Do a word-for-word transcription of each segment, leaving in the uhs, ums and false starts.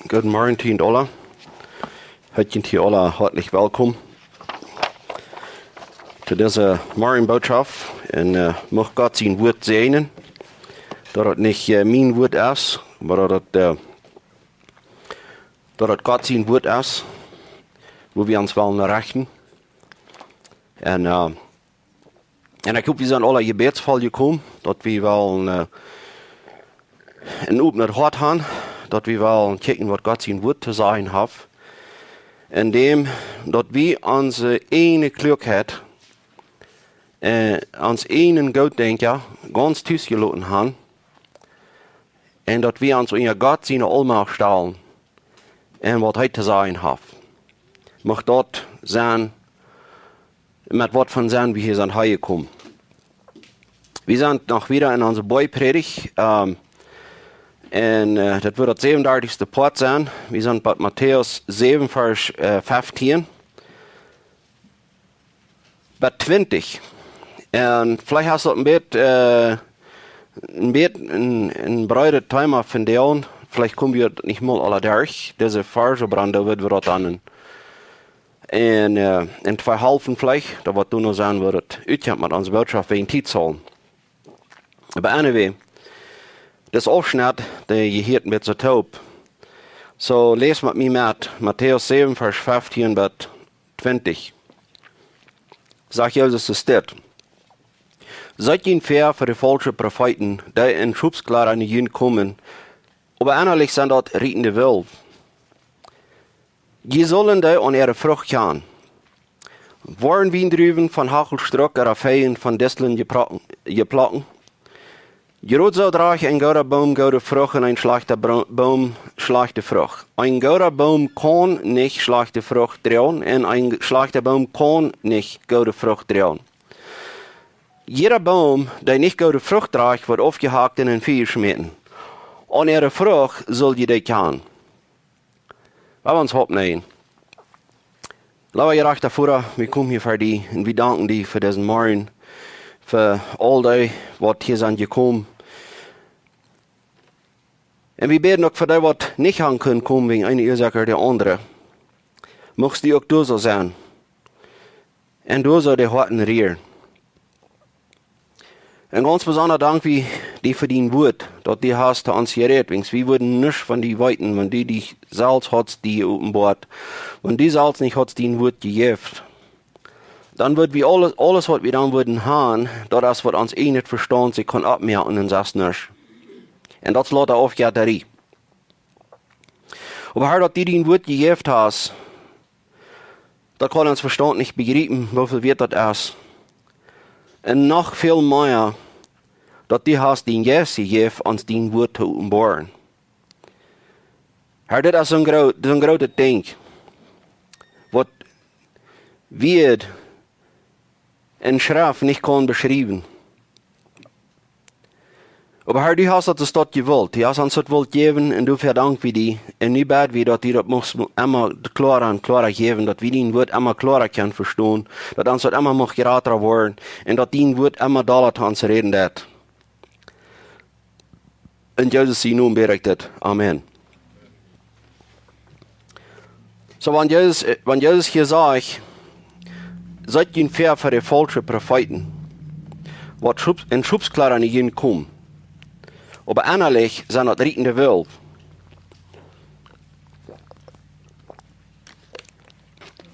Gooden Morjen, Tient Ola. Heet junt hia aula hoatlich welkom to dise Morjenbootschoft. Un, äh, mucht Gott sien Wuat säajnen, daut daut nich, äh, mien Wuat es, oba daut daut, äh, daut daut Gott sien Wuat es, wua wie ons wellen rechten. Un, äh, un ekj hop, wie sent aula jebädsvoll jekomen, daut wie wellen, äh, een opnet Hoat han, daut wie wellen kjikjen, waut Gott sien Wuat to sajen haft. Endäm daut wie onse ieejne Kluakheit, äh, ons ieejnen Gootdenkjen gaunz tus jeloten han, un daut wie ons unja Gott siene Aulmacht stalen un waut hee to sajen haft. Mucht daut sennen, met waut von sennen wie hia sent häajekomen. Wie sent noch wieda en onse Boajprädicht, ähm, un, äh, daut woat daut säwenundartichste Poat sennen. Wie sent bie Matäus säwen, Varsch, äh, feftieen bat twintich. Un veleicht hast du daut een bät, äh, een bät een, een breedet Thema vondoag. Veleicht kome wie nich mol aula derch dise Varsch, oba dan woa wie daut dan en, en, äh, en twee Halften veleicht, daut woat dan noch sennen, woo daut utkjemt met onse Bootschoft wäajen Tiet saul. Oba anyway, daut Aufschnett, dee jehieet met soo toop. Soo, läs met mie met, Matäus säwen, Varsch feftieen bat twintich. Sajcht Jesus es dit: Siet junt väa fa de faulsche Profeeten, dee en Schopskjleeda no junt komen, oba ennalich sent daut rietende Wulf. Jie sellen dee aun äare Frucht kjanen. Woaren Wiendruwen von Hachelstruck ooda Fiejen von Distlen jeplock-, jeplockt? Jrod soo drajcht een gooda Boom goode Frucht un een schlajchta Bro-, Boom schlajchte Frucht. Een gooda Boom kaun nich schlajchte Frucht droagen un een schlajchta Boom kaun nich goode Frucht droagen. Jieda Boom, dee nich goode Frucht drajcht, woat aufjehakt un em Fia jeschmäten. Aun äare Frucht sell jie dee kjanen. Lot ons Hoat näajen. Leewa jerajchta Voda, wie komen hia ver die un wie danken die fa disen Morjen, fa aul dee, waut hia sent jekomen. Un wie bäden uk fa dee, waut nich han kunnen komen wäajen eene Uasoak ooda de aundre. Muchst du uk doa soo sennen. Un doa soo de Hoaten rieren. Un gaunz besonda dank wie die fa dien Wuat, daut du hast to ons jerät, wiels wie wudden nuscht von die weeten, wan du die selfst haudst die openboat, wan du selfst nich haudst dien Wuat jejäft. Dan wudd wie aules, aules, waut wie dan wudden han, daut es, waut ons ieejnet Vestaunt sikj kaun oppmoaken un sest nuscht. Un daut es lota Aufjettarie. Oba Herr, daut du dien Wuat jejäft hast, daut kaun ons Vestaunt nich bejriepen, woo väl wieet daut es. Un noch väl mea, daut du hast dien Jeist jejäft, ons dien Wuat to openboaren. Herr, dit es soon groo-, soon grootet Dinkj, waut wie en Schreft nich kaun beschriewen. Oba Herr, du hast daut soo jewult. Du hast ons daut wult jäwen un doafäa dank wie die. Un nu bäd wie, daut du daut muchst emma kloara un kloara jäwen, daut wie dien Wuat emma kloara kjennen vestonen, daut ons daut emma mucht jrata woaren un daut dien Wuat emma dolla to ons räden deit. En Jesus sien Nomen bäd ekj dit. Amen. Soo, wan Jesus, äh, wan Jesus hia sajcht, siet junt väa fa de faulsche Profeeten, waut Schoops-, en Schoopskjleeda no junt komen, oba ennalich sent daut rietende Wulf.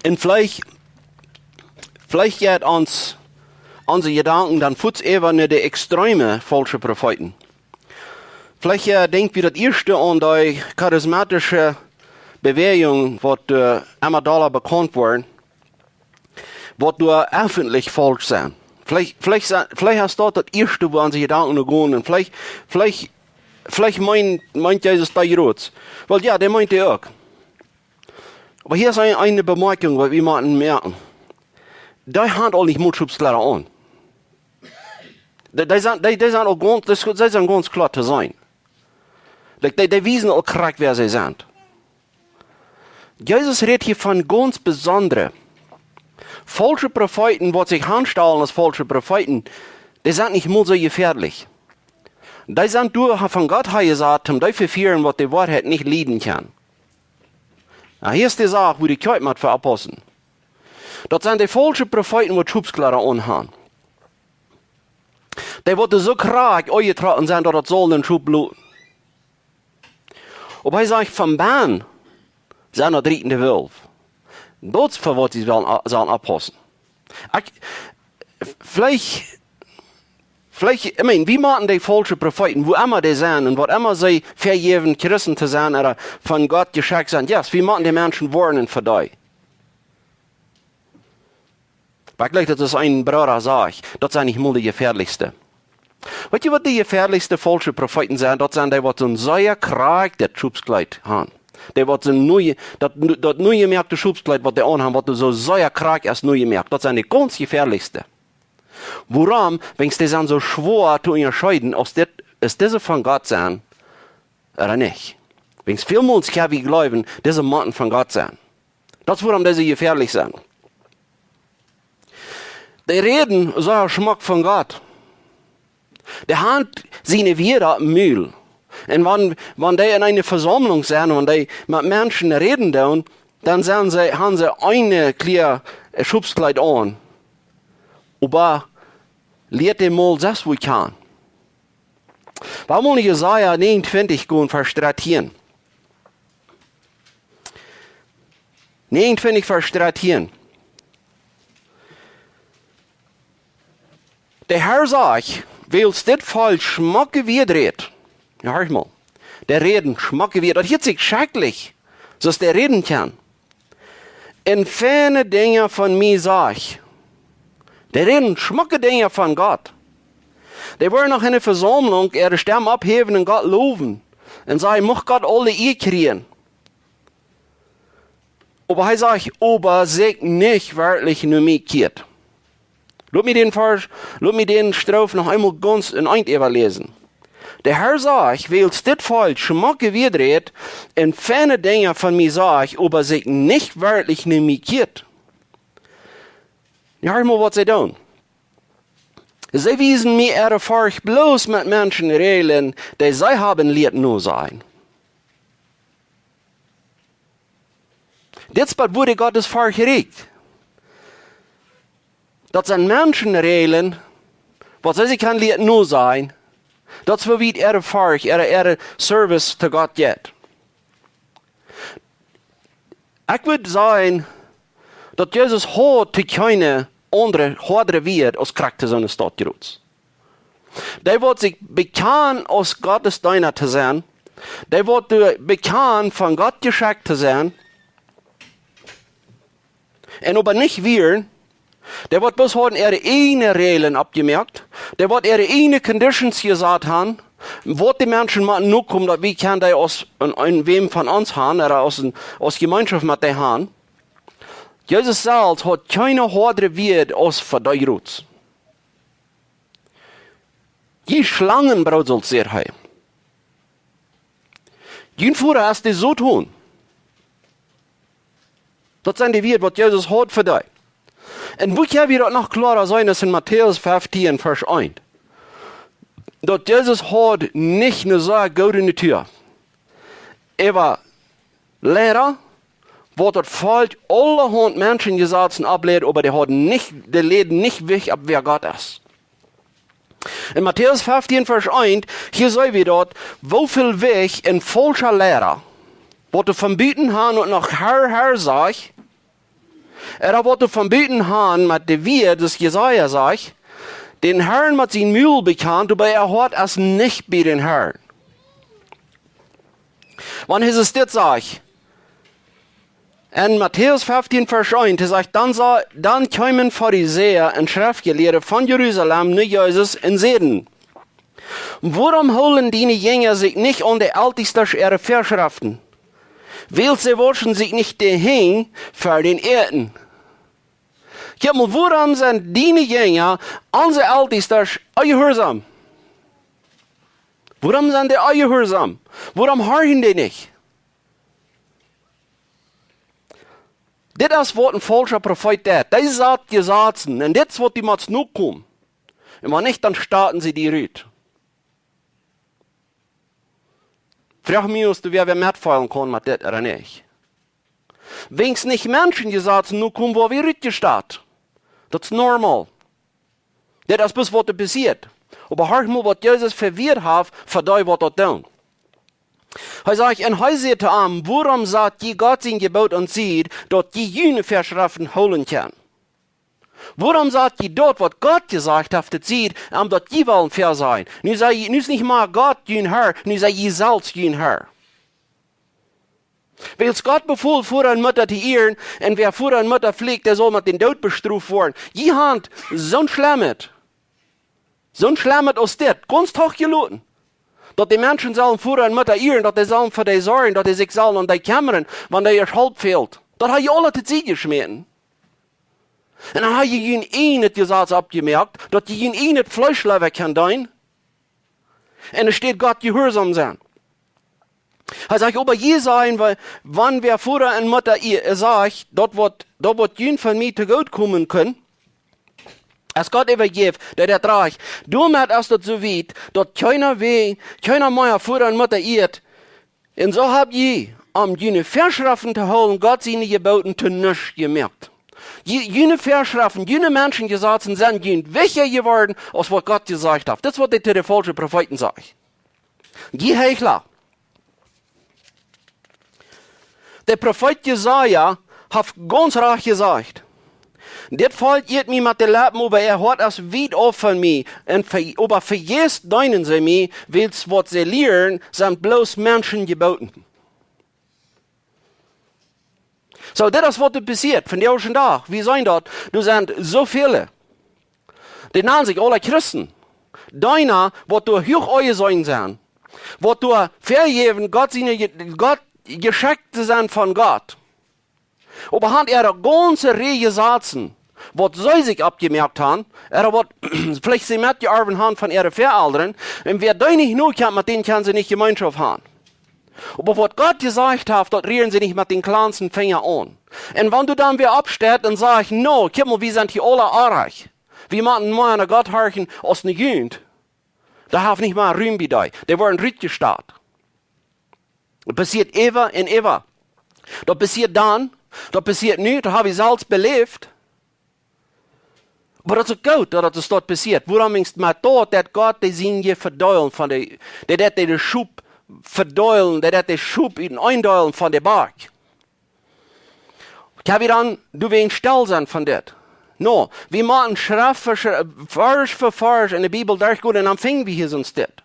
Un veleicht, veleicht jeit ons, onse Jedanken dan fuaz äwa no de extreme faulsche Profeeten. Veleicht, äh, denkj wie daut ieeschte aun dee charismatische Bewäajunk, waut, äh, emma dolla bekaunt woat, waut doa effentlich faulsch sent. Veleicht, veleicht se-, veleicht es daut daut ieeschte, wua onse Jedanken no gonen. Un veleicht, veleicht, veleicht meent, meent Jesus dee jrod. Well, jo, dee meent dee uk. Oba hia es eene, eene Bemoakjunk, waut wie motten moakjen. Dee han aul nich mol Schoopskjleeda aun. Dee, dee sent, dee, dee sent aul gaunz, dee, dee sent gaunz kloa to seenen. Dee, dee, dee wiesen aul krakjt, wäa see sent. Jesus rät hia von gaunz besondre faulsche Profeeten, waut sikj aunstalen aus faulsche Profeeten. Dee sent nich mol soo jefäadlich. Dee sent derch von Gott häajesat, om dee to vefieren, waut de Woarheit nich lieden kjennen. Nu, hia es de Sach, wua de Kjoakj mott fa oppaussen. Daut sent de faulsche Profeeten, waut Schopskjleeda aunhaben. Dee woaren soo krakjt aunjetrocken sennen, daut daut saul een Schop loten. Oba hee sajcht, von bennen sent daut rietende Wulf. Daut es fa waut see sellen, sellen oppaussen. Ekj, veleicht, veleicht, I mean, wie motten dee faulsche Profeeten, wua emma dee sent un waut emma see vejäwen, Christen to sennen, ooda von Gott jeschekjt sent, yes, wie motten dee Menschen woarnen fa dee. Oba ekj jleew, daut es een Brooda sajcht, daut sent nich mol de jefäadlichste. Weetst du, waut de jefäadlichste faulsche Profeeten sent? Daut sent dee, waut soon sea krakjtet Schopskjleet haben. Dee, waut soon nie, daut, daut niejemoakte Schopskjleet, waut dee aunhaben, waut soo sea krakjt es niejemoakt. Daut sent de gaunz jefäadlichste. Wuarom? Wiels dee sent soo schwoa to unjascheeden, aus dit, aus dise von Gott sent ooda nich. Wiels väl Menschen, jo, wie jleewen, dise motten von Gott sennen. Daut es wuarom dise jefäadlich sent. Dee räden soo schmock von Gott. Dee haben siene Wieed aum Mul. Un wan, wan dee en eene Vesaumlunk sent, wan dee met Menschen räden doonen, dan sent see, haben see een kjlien Schopskjleet aun. Oba lot dee mol selfst waut kjanen. Wie motten no Jesaja 29 gonen, Varsch 13. 29, Varsch 13. De Herr sajcht, wiels dit Volkj schmocke Wieed rät. Jo, horch mol. Dee räden schmocke Wieed. Daut hieet sikj schrakjlich, soo aus dee räden kjennen. Un feine Dinja von mie sajcht. Dee räden schmocke Dinja von Gott. Dee woaren noch enne Vesaumlunk äare Stemm opphäwen un Gott lowen. Un sajen, mucht Gott aule Ea kjrieen. Oba hee sajcht, oba sikj nich werkjlich no mie kjieet. Lot mie dän Varsch, lot mie dän Stroof noch eemol gaunz en eent äwaläsen. De Herr sajcht, wiels dit Volkj schmocke Wieed rät un feine Dinja von mie sajcht, oba sikj nich werkjlich no mie kjieet. Jo, horch mol, waut see doonen. See wiesen mie äare Forcht bloos met Menschen räajlen, dee see haben lieet nosajen. Dit es waut wua de Gottesforcht rieekjt. Daut sent Menschen räajlen, waut see sikj kjennen lieet nosajen, daut es woo wiet äare Forcht, äare, äare Service to Gott jeit. Ekj wudd sajen, daut Jesus haud to kjeene aundre, hoadre Wieed aus krakjt to soone Staut Groot. Dee waut sikj bekjanen aus Gottes Deena to sennen, dee waut doa bekjanen von Gott jeschekjt to sennen, un oba nich wieren, dee waut bloos hauden äare ieejne Räajlen oppjemoakt, dee waut äare ieejne Conditions jesat haben, waut de Menschen motten nokomen, daut wie kjennen dee aus een, een wäm von ons haben, ooda aus een, aus Jemeenschoft met dee haben. Jesus selfst haud kjeene hoadre Wieed aus fa dee Groot. Jie Schlangenbrodsels, säd hee. Jun Voda es de Soton. Daut sent de Wieed, waut Jesus haud fa dee. Un woo kjenn wie daut noch kloara seenen aus en Matäus 15, Varsch 1? Daut Jesus haud nich ne sea goode Natua. Äwa Liera, waut daut Volkj aulahaunt Menschenjesazen oppläd, oba dee hauden nich, dee läden nich Wicht opp wäa Gott es. En Matäus 15, Varsch 1, hia seenen wie daut, woo väl Wicht en faulsche Liera, waut doa von buten han un noch Herr, Herr sajcht, ooda waut doa von buten han met de Wieed, daut Jesaja sajcht, dän Herrn met sien Mul bekjant, oba äa Hoat es nich bie dän Herrn. Wan hee dit sajcht, en Matäus 15, Varsch 1, hee sajcht, dan sa-, dan kjeemen Farisäa un Schreftjelieede von Jerusalem no Jesus un säden: Wuarom hoolen diene Jinja sikj nich aun de Eltestasch äare Väaschreften? Wiels see wauschen sikj nich de Henj ver daut Äten. Kjikj mol, wuarom sent diene Jinja, onse Eltestasch, onjehuarsom? Wuarom sent dee onjehuarsom? Wuarom horchen dee nich? Dit es waut een faulscha Profeet deit. Dee sat Jesazen un dit es waut du motst nokomen. Un wan nich, dan stoten see die rut. Froag mie, aus du wäa, wäa metfeelen kaun met dit ooda nich. Wan wie nich Menschen Jesazen nokomen, woa wie rutjestat. Daut es normal. Dit es bloos waut doa passieet. Oba horch mol waut Jesus vewieet haft fa dee waut daut doonen. Hee sajcht, un hee säd to an: Wuarom sat jie Gott sien Jeboot aun de Sied, daut jie june Väaschreften hoolen kjennen? Wuarom sat jie daut, waut Gott jesajcht haft, aun de Sied, om daut jie wellen väa sennen? Nu sent jie, nu es nich mea Gott jun Herr, nu sent jie selfst jun Herr. Wiels Gott befool Voda un Mutta to ieren, un wäa Voda un Mutta flucht, dee saul met dän Doot bestroft woaren. Jie haben soon schlemmet, soon schlemmet aus dit, gaunz doch jeloten, daut de Menschen sellen Voda un Mutta ieren, daut dee sellen fa dee sorjen, daut dee sikj sellen om dee kjemren, wan dee äa Help fält. Daut hab jie aula to Sied jeschmäten. Un dan hab jie jun ieejnet Jesaz oppjemoakt, daut jie jun ieejnet Fleesch leewa kjennen deenen, un enne Städ Gott jehuarsom sennen. Hee sajcht, oba jie sajen, wa-, wan wäa Voda un Mutta ie-, sajcht, daut waut, daut waut junt von mie to goot komen kunn, aus Gott äwajeft, dee daut rajcht. Doamet es daut soo wiet, daut kjeena wäa, kjeena mea Voda un Mutta ieet. Un soo hab jie, om june Väaschreften to hoolen, Gott siene Jebooten to nuscht jemoakt. Jie-, june Väaschreften, june Menschen Jesazen sent junt wichtja jeworden, aus waut Gott jesajcht haft. Daut es waut hee to de faulsche Profeeten sajcht. Jie Heichla. De Profeet Jesaja haft gaunz rajcht jesajcht: Dit Volkj ieet mie met de Leppen, oba äa Hoat es wiet auf von mie. Un ve-, oba vejäfs deenen see mie, wiels waut see lieren, sent bloos Menschen Jebooten. Soo, dit es waut doa passieet, vondoag dän Dach. Wie seenen daut, doa sent soo väle, dee nanen sikj aula Christen, deena, waut doa huach aunjeseenen sent, waut doa väajäwen, Gott siene Je-, Gott jeschekjt to sennen von Gott. Oba han äare gaunze Rieej Jesazen, waut see sikj oppjemoakt han, ooda waut veleicht see metjeorwen han von äare Väaelren, un wäa dee nich nokjemt, met dän kjennen see nich Jemeenschoft han. Oba waut Gott jesajcht haft, daut rieren see nich met dän kjlansten Finja aun. Un wan du dan wada oppsteist un sajchst: "No, kjikj mol, wie sent hia aula oajch. Wie motten mea no Gott horchen aus no junt." Doa haft nich mea Rum bie dee. Dee woaren rutjestat. Daut passieet äwa un äwa. Daut passieet dan, daut passieet nu, daut hab ekj selfst beläft. Oba daut es uk goot, daut daut doa passieet. Wuarom es daut? Met daut, daut Gott dee siene vedeelen von de, dee, dee, dee de Schop vedeelen, dee, dee de Schop enn eendeelen von de Bakj. Kjenn wie dan doawäajen stell sennen von dit? No, wie motten Schreft fa Schreft, Varsch fa Varsch enne Bibel derchgonen un dan finjen wie hia soont dit.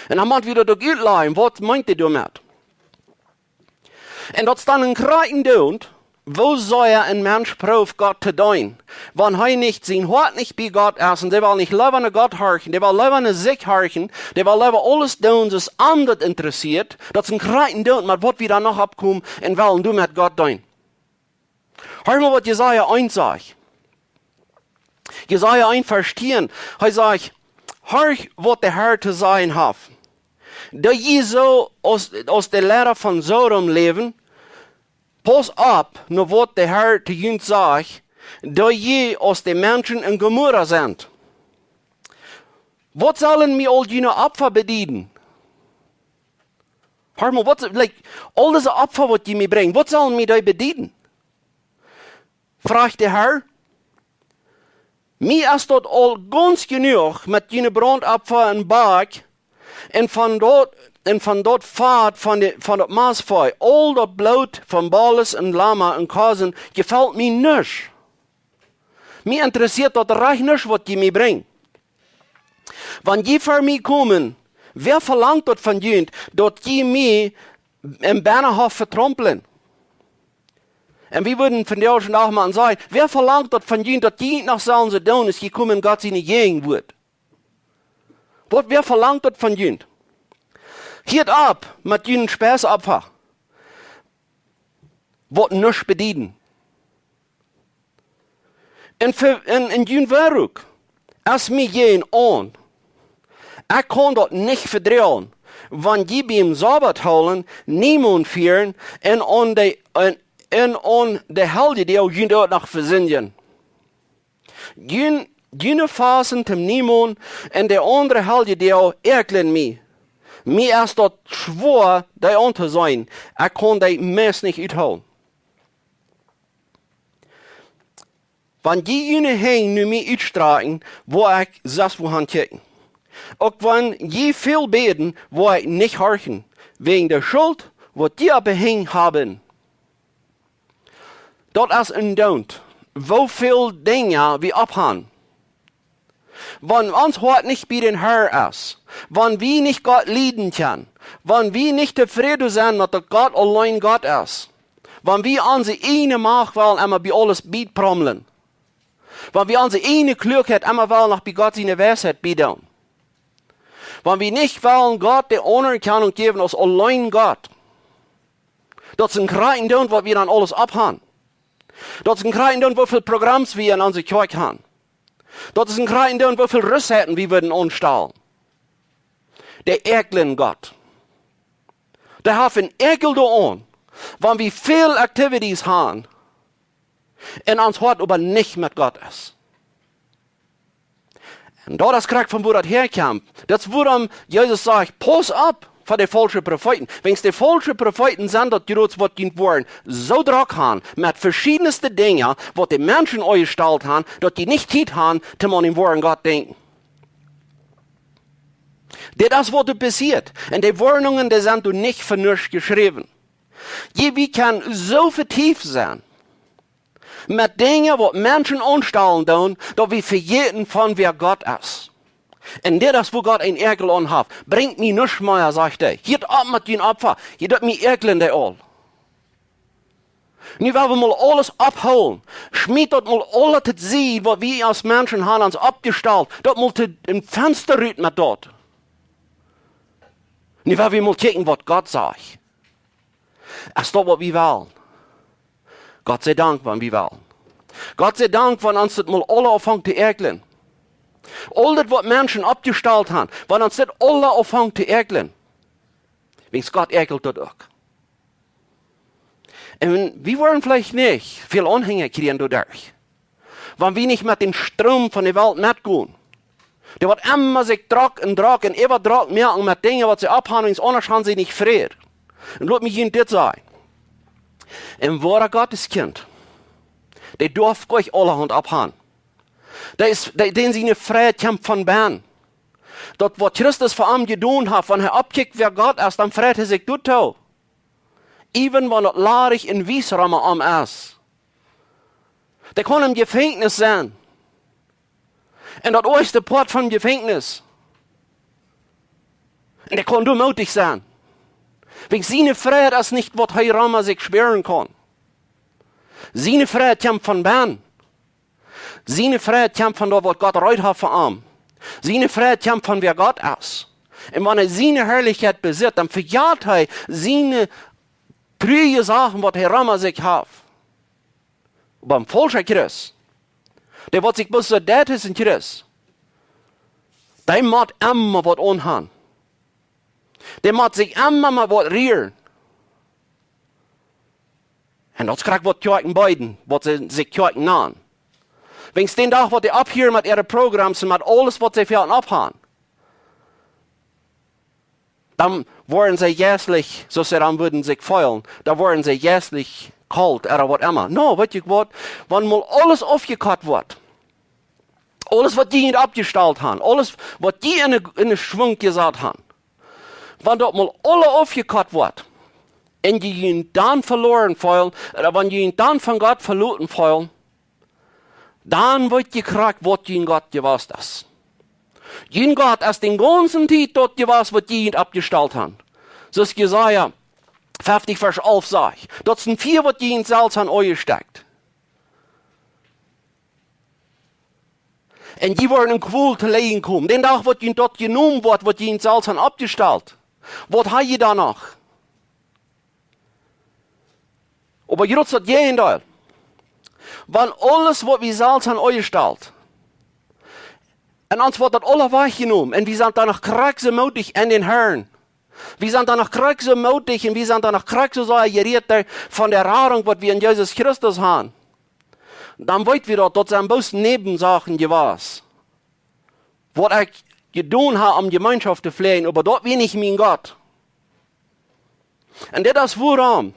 Un dan mott wie daut uk utlajen, waut meent hee doamet? Un daut es dan een krakjt doont, woo sea een Mensch prooft Gott to deenen, wan hee nich, sien Hoat nich bie Gott es, un dee well nich leewa no Gott horchen, dee well leewa no sikj horchen, dee well leewa aules doonen, soo aus am daut interessieet. Daut es een krakjt doont, oba waut wie dan noch oppkomen un wellen doamet Gott deenen. Hia mol waut Jesaja eent sajcht. Jesaja eent Varsch tieen, hee sajcht: "Horcht, waut de Herr to sajen haft. Daut jie soo aus, aus de Liera von Sodom läwen, pausst opp no waut de Herr to junt sajcht, daut jie aus de Menschen enn Gomorra sent. Waut sellen mie aul june Opfa bedieden?" Horch mol, waut, like, aul dise Opfa, waut jie mie brinjen, waut sellen mie dee bedieden? Froagt de Herr. Mie es daut aul gaunz jenuach met june Brauntopfa un Bakj, un von daut, un von daut Fat von de, von daut Mastvee, aul daut Bloot von Baules un Lama un Kosen jefelt mie nuscht. Mie interessieet daut rajcht nuscht, waut jie mie brinjen. Wan jie ver mie komen, wäa velangt daut von junt, daut jie mie em Binnenhoff vetrompen? Un wie wudden vondoag dän Dach mol sajen: Wäa velangt daut von junt, daut jie noch sellen soo doonen, aus jie komen enn Gott siene Jäajenwuat? Waut, wäa velangt daut von junt? Hieet opp met june Spiesopfa, waut nuscht bedieden. Un fa, un, un jun Werkj es mie jäajenaun. Ekj kaun daut nich vedroagen, wan jie biem Sabat hoolen, Niemonen fieren un aun de, un, un aun de Heljedoag junt uk noch vesindjen. Jun, june Fasten tom Niemon un de aundre Heljedoag äakjlen mie. Mie es daut schwoa, dee auntoseenen. Ekj kaun dee meist nich uthoolen. Wan jie june Henj no mie utstrakjen, woa ekj sest woa han kjikjen. Uk wan jie väl bäden, woa ekj nich horchen, wäajen de Schult, waut jie oppe Henj haben. Daut es een Doont, woo väl Dinja wie opphan. Wan ons Hoat nich bie dän Herr es, wan wie nich Gott lieden kjennen, wan wie nich tofräd sent met daut Gott auleen Gott es, wan wie onse ieejne Macht wellen emma bie aules biepromlen, wan wie onse ieejne Kluakheit emma wellen noch bie Gott siene Weisheit biedoonen, wan wie nich wellen Gott de Aunerkjanunk jäwen aus auleen Gott, daut es een Kjrakjt Doont, waut wie dan aules opphan. Daut es een Kjrakjt Doont, woo väl Programms wie en onse Kjoakj han. Daut es een Kjrakjt Doont, woo väl Rissheiten wie wudden aunstalen. Dee äakjlen Gott. Dee haft een Äakjel doaraun, wan wie väl Activities han un ons Hoat oba nich met Gott es. Un daut es krakjt von wua daut häakjemt. Daut es wuarom Jesus sajcht: Pauss opp fa de faulsche Profeeten. Wäajen de faulsche Profeeten sent daut jrod, waut junt woaren soo drock han met veschiedne Dinja, waut de Menschen aunjestalt han, daut jie nich Tiet han, toom aun dän woaren Gott denkjen. Dit es, waut doa passieet. Un de Woarnungen, dee sent doa nich fa nuscht jeschräwen. Jie, wie kjennen soo vetieft sennen met Dinja, waut Menschen aunstalen doonen, daut wie vejäten von wäa Gott es. Un dit es, wua Gott een Äakjel aun haft. Brinjt mie nuscht mea, sajcht hee. Hieet opp met dän Opfa. Jie, daut mie äakjlen dee aul. Nu well wie mol aules opphoolen. Schmiet daut mol aule to Sied, waut wie aus Menschen han ons oppjestalt. Daut mol to een Fensta rut met daut. Nu well wie mol kjikjen, waut Gott sajcht. Es daut, waut wie wellen? Gott sie Dank, wan wie wellen. Gott sie Dank, wan ons daut mol aule aunfangt to äakjlen. Aul daut, waut Menschen oppjestalt han, wan ons daut aule aunfangt to äakjlen. Wäajen Gott äakjelt daut uk. Un wie woaren veleicht nich väl Aunhenja kjrieen doaderch, wan wie nich met dän Stroom von de Welt metgonen. Dee woat emma sikj drock un drock un äwa drock moaken met Dinja, waut see opphan, wiels aundasch han see nich Fräd. Un lot mie junt dit sajen. Een woara Gotteskjint, dee darf nich aulahaunt opphan. Dee es, dee, dän siene Fräd kjemt von bennen. Daut, waut Christus fa am jedonen haft, wan hee oppkjikjt, wäa Gott es, dan freit hee sikj doatoo. Even wan daut ladich un wies rom am es. Dee kaun em Jefenkjnis sennen. En daut ieeschte Poat vom Jefenkjnis. Un dee kaun doa mootich sennen. Wäajen siene Fräd es nich, waut hee rom sikj spieren kaun. Siene Fräd kjemt von bennen. Siene Fräd kjemt von daut, waut Gott reed haft fa am. Siene Fräd kjemt von wäa Gott es. Un wan hee siene Harlichkjeit besitt, dan vejat hee siene truaje Sachen, waut hee rom sikj haft. Oba een faulscha Christ, dee waut sikj bloos soo deit aus een Christ, dee mott emma waut aunhan. Dee mott sikj emma mau waut rieren. Un daut es krakjt, waut Kjoakjen beeden, waut see sikj Kjoakjen nanen. Wäajen dän Dach, waut dee opphieren met äare Programms un met aules, waut see fa opphan, dan woaren see jeistlich, soo aus see dan wudden sikj feelen, dan woaren see jeistlich kolt, ooda waut emma. No, weet jie waut? Wan mol aules aufjekot woat, aules, waut jie nich oppjestalt han, aules, waut jie en de, en de Schwunk jesat han, wan daut mol aule aufjekot woat, un jie junt dan veloaren feelen, ooda wan jie junt dan von Gott veloten feelen, dan weet jie krakjt, waut jun Gott jewast es. Jun Gott es dän gaunzen Tiet daut jewast, waut jie junt oppjestalt han. Soo aus Jesaja feftig, Varsch alf sajcht, daut es een Fia, waut jie junt selfst han aunjestekjt. Un jie woaren en Kwol to lijen komen. Dän Dach, waut junt daut jenomen woat, waut jie junt selfst han oppjestalt, waut ha jie dan noch? Oba jrods daut Jäajendeel. Wan aules, waut wie selfst han aunjestalten, un ons woat daut aula wajchjenomen, un wie sent dan noch krakjt soo mootich en dän Herrn, wie sent dan noch krakjt soo mootich, un wie sent dan noch krakjt soo sea jerieet von de Radunk, waut wie en Jesus Christus han, dan weet wie daut, daut sent bloos Näwensachen jewast, waut ekj jedonen ha, om Jemeenschoft to fläajen, oba daut wia nich mien Gott. Un dit es wuarom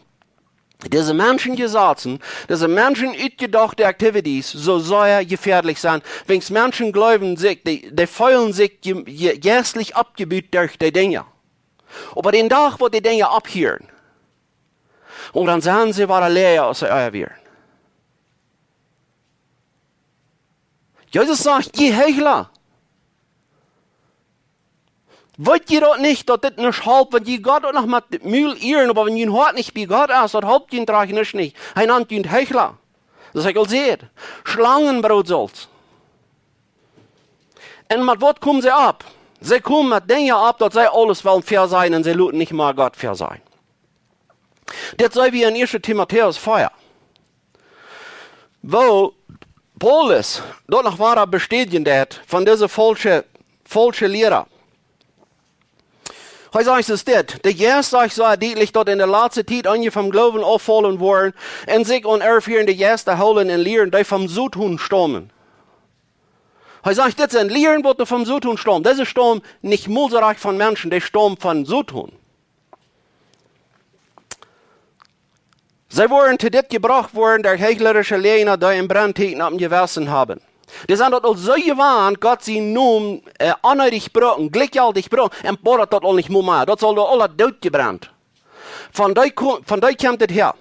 dise Menschen Jesazen, dise Menschen utjedochte activities, soo sea jefäadlich sent, wiels Menschen jleewen sikj, dee, dee feelen sikj je, je, jeistlich aufjebut derch dee Dinja. Oba dän Dach, wua dee Dinja opphieren, un dan sent see wada läaja aus see ea wieren. Jesus sajcht: "Jie Heichla, weet jie daut nich, daut dit nuscht halpt, wan jie Gott uk noch met daut Mul ieren, oba wan jun Hoat nich bie Gott es, daut halpt jun Drajch nuscht nich." Hee nant jun Heichla. Daut es, ekj aul säd, Schlangenbroot sullt. Un met waut komen see opp? See komen met Dinja opp, daut see aules wellen väasajen un see loten nich mea Gott väasajen. Dit seenen wie en 1. Timotäus 4, wua Paulus daut noch wada bestädjen deed von dise faulsche, faulsche Liera. Hee sajcht es dit: "De Jeist sajcht sea dietlich, daut en de latste Tiet eenje vom Gloowen auffaulen woaren un sikj aun erfierende Jeista hoolen un lieren, dee vom Soton staumen." Hee sajcht, dit sent Lieren, waut vom Soton staumen. Dise staumen nich mol soo rajcht von Menschen, dee staumen vom Soton. "See woaren to dit jebrocht woaren, derch heichlerische Läajna, dee een Brenntieekjen oppem Jewessen haben." Dee sent daut aul soo jewant, Gott sienen Nomen, äh, onneedich brucken, jlikjjeltich brucken, un boa daut aul nich mea mea. Daut saul doa aul doot jebrent. Von dee ko-, von dee kjemt et häa.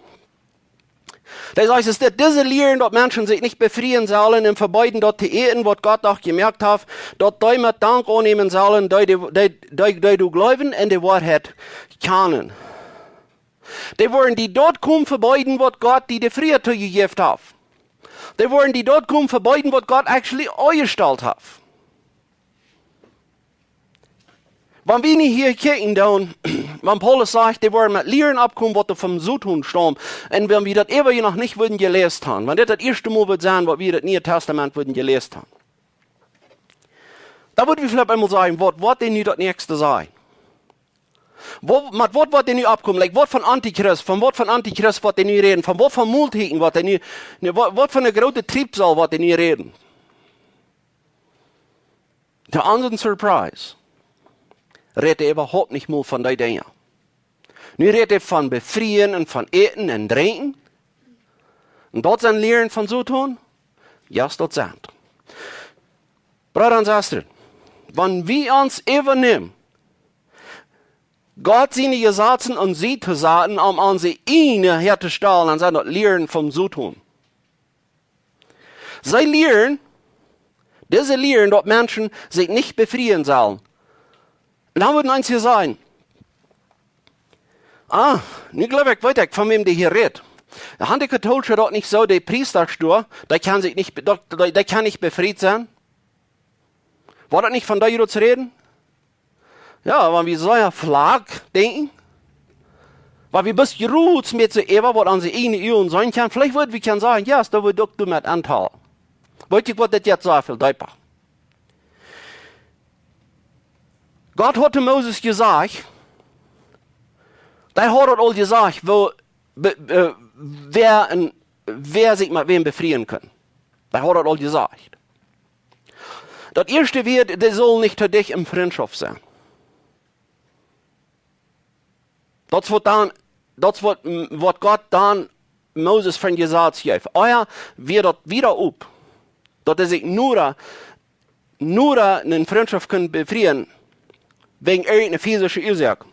Dee sajcht es dit: "Dise Lieren, daut Menschen sikj nich befrieen sellen un vebeeden daut to äten, waut Gott doch jemoakt haft, daut dee met Dank aunnämen sellen, dee, dee, dee, dee, dee doa jleewen un de Woarheit kjanen." Dee woaren die daut komen vebeeden, waut Gott die de Frieheit too jejäft haft. Dee woaren die daut komen vebeeden, waut Gott actually aunjestalt haft. Wan wie nu hia kjikjen doonen, wan Paulus sajcht, dee woaren met Lieren oppkomen, waut vom Soton staumen, un wan wie daut äwa noch nich wudden jeläst haben, wan dit daut ieeschte Mol wudd sennen, waut wie daut Niee Tastament wudden jeläst haben, dan wudden wie veleicht eemol sajen: "Waut, waut woat dee nu daut näakjste sennen? Waut, met waut woat dee nu oppkomen? Like, waut von Antichrist, von waut von Antichrist woat dee nu räden? Von waut von Moltieekjen woat dee nu, nä, waut, waut von eene groote Triebsal woat dee nu räden?" To onse Surprise rät hee äwahaupt nich mol von dee Dinja. Nu rät hee von Befrieen un von Äten un Drinkjen. Un daut sent Lieren vom Soton? Jo, daut sent. Breeda un Sestren, wan wie ons äwanämen, Gott siene Jesazen aun Sied to saten, om onse ieejne häatostalen, dan sent daut Lieren vom Soton. See lieren, dise Lieren, daut Menschen sikj nich befrieen sellen. Un dan wudden eenje sajen: "Ah, nu jleew ekj, weet ekj, von wäm dee hia rät. Haben de Kautolsche daut nich soo, de Priesta doa, dee kjennen sikj nich be-, daut, dee, dee kjennen nich befriet sennen? Woat daut nich von dee Joods räden?" Jo, wan wie soo flak denkjen, wan wie bloos jrots met soo äwa waut onse ieejne Uagen seenen kjennen, veleicht wudden wie kjennen sajen: "Jo, daut woat uk doamet aunhoolen." Weet jie waut, dit jeit soo väl deepa. Gott haud to Moses jesajcht, hee haud daut aul jesajcht, woo, be-, äh, wäa en, wäa sikj met wäm befrieen kunn. Hee haud daut aul jesajcht. Daut ieeschte wia, dee sullen nich to dicht en Frintschoft sennen. Daut es waut dan, daut es waut, waut Gott dan Moses von Jesaz jeef. Ea wia daut wieda opp, daut hee sikj nua, nua en Frintschoft kunn befrieen, wäajen irjent eene fisische Uasoak.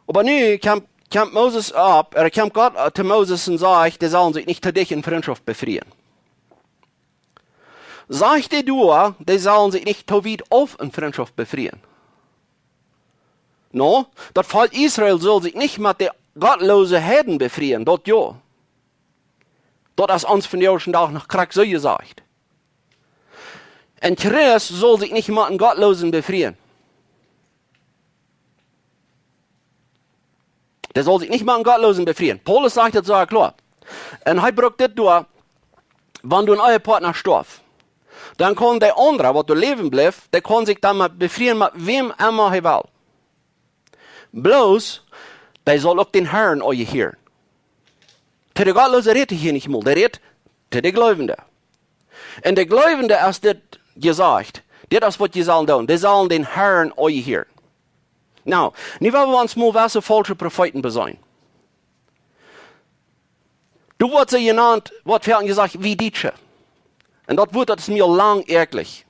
Oba nu kjemt, kjemt Moses opp, ea kjemt Gott, äh, to Moses un sajcht, dee sellen sikj nich to dicht en Frintschoft befrieen. Sajcht hee doa, dee sellen sikj nich to wiet auf en Frintschoft befrieen? Nä, daut Volkj Israel sull sikj nich met de gottloose Heiden befrieen, daut jo. Daut es ons vondoag dän Dach noch krakjt soo jesajcht. Een Christ sull sikj nich met een Gottloosen befrieen. Dee saul sikj nich met een Gottloosen befrieen. Paulus sajcht daut soo kloa. Un hee brukt dit doa, wan doa een Ehepartner stoaft, dan kaun de aundra, waut doa läwen blift, dee kaun sikj dan mau befrieen met wäm emma hee well. Bloos, dee saul uk dän Harn aunjehieren. To de Gottloose rät hee hia nich mol, dee rät to de Gleubende. Un de Gleubende, aus dit jesajcht, dit es waut jie sellen doonen, dee sellen dän Harn aunjehieren. Nu, nu well wie ons mol waut faulsche Profeeten beseenen. Du woascht jenant, woascht fa ons jesajcht, wie Dietsche. Un daut Wuat, daut es mie aul lang ärjlich.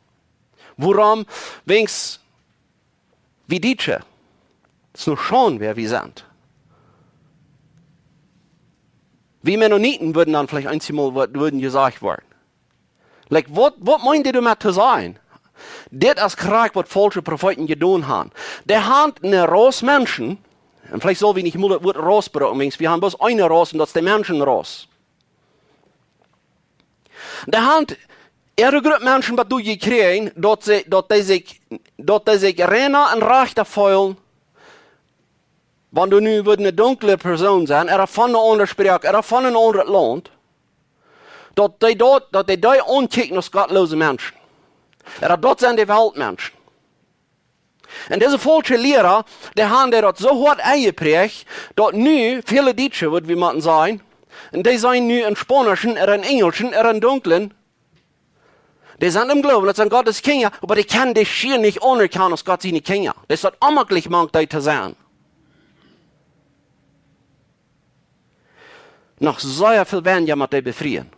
Wuarom? Wäajen wie Dietsche. Daut es noch scheen, wäa wie sent. Wie Mennoniten wudden dan veleicht eemol waut, wudden jesajcht woaren. Like, waut, waut meent dee doamet to sajen? Dit es krakjt waut faulsche Profeeten jedonen haben. Dee haben eene Rauss Menschen, un veleicht sell wie nich mol daut Wuat Rauss brucken, wäajen wie haben bloos eene Rauss un daut es de Menschenrauss. Dee haben äare Grupp Menschen waut doajekjräajen, daut see, daut dee sikj, daut dee sikj reina un rajchta feelen, wan doa nu wudd eene dunkle Persoon sennen, ooda von eene aundre Sproak, ooda von een aundret Launt, daut dee daut, daut dee dee aunkjikjen aus gottloose Menschen. Ooda daut sent de Weltmenschen. Un dise faulsche Liera, dee haben dee daut soo hoat enjepräacht, daut nu väle Dietsche, wudd wie motten sajen, un dee sent nu een Spaunischen, ooda een Enjelschen, ooda een Dunklen, dee sent em Gloowen, daut sent Gottes Kjinja, oba dee kjennen dee schieren nich aunerkjanen aus Gott siene Kjinja. Daut es daut onmäajlich, mank dee to sennen. Noch sea väl weinja mott dee befrieen.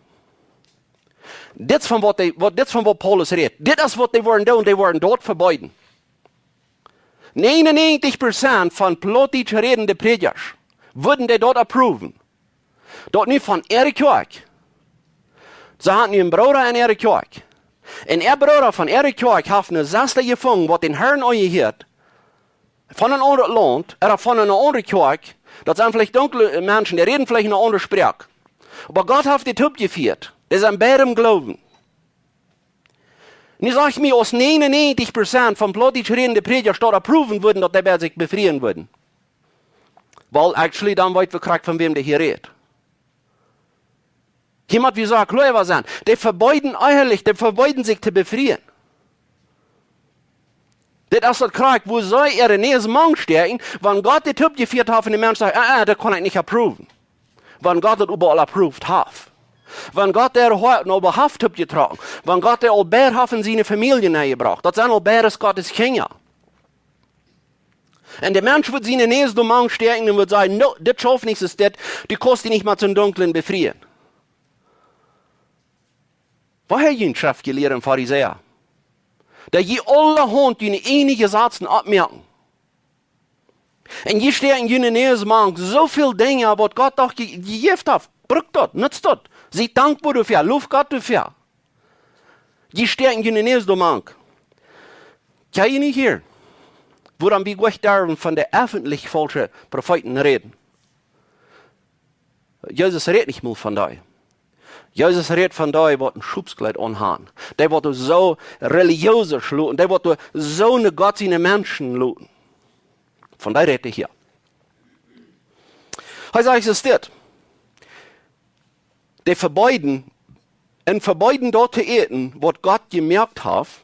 Dit es von waut dee, waut, dit es von waut Paulus rät. Dit es waut dee wudden doonen, dee wudden daut vebeeden. Negenundnegentig Prozent von Plautdietsch rädende Prädjasch wudden dee daut approven. Daut nu von äare Kjoakj. See haben nu een Brooda en äare Kjoakj. Un äa Brooda von äare Kjoakj haft eene Sesta jefungen, waut dän Herrn aunjehieet. Von een aundret Launt, ooda von eene aundre Kjoakj. Daut sent veleicht dunkle Menschen, dee räden veleicht eene aundre Sproak. Oba Gott haft dee toopjefieet. Dee sent beid em Gloowen. Nu saj ekj mie, aus negenundnegentig Prozent von Plautdietsch rädende Prädjasch daut approven wudden, daut dee beid sikj befrieen wudden. Well, actually, dan weet wie krakjt von wäm dee hia rät. Hia mott wie soo kloa äwa sennen. Dee vebeeden ehrlich, dee vebeeden sikj to befrieen. Dit es daut krakjt, woo see äare Näs mank stäakjen, wan Gott dee toopjefieet haft un de Mensch sajcht, ah, ah, daut kaun ekj nich approven. Wan Gott daut äwaaul approved haft. Wan Gott dee aul haft toopjetrocken. Wan Gott dee aul beid haft en siene Famielje nenjebrocht. Daut sent aul beides Gottes Kjinja. Un de Mensch wudd siene Näs doa mank stäakjen un wudd sajen, no, dit schauft nich, es dit, du kaust die nich met soon Dunklen befrieen. Woo hab jie Schreftjelieede un Farisäa? Daut jie aulahaunt june ieejne Jesazen oppmoaken. Un jie stäakjen june Näs mank soo väl Dinja, waut Gott doch je-, jejäft haft. Brukt daut, nutzt daut. Siet dankboa doafäa, loft Gott doafäa. Jie stäakjen june Näs doa mank. Kjenn jie nich hieren, wuarom wie nich derwen von de effentlich faulsche Profeeten räden? Jesus rät nich mol von dee. Jesus rät von dee, waut een Schopskjleet aunhaben. Dee, waut soo religiös schloten. Dee, waut soo een Gott siene Menschen loten. Von dee rät hee hia. Hee sajcht, es dit. Dee vebeeden, un vebeeden daut to äten, waut Gott jemoakt haft,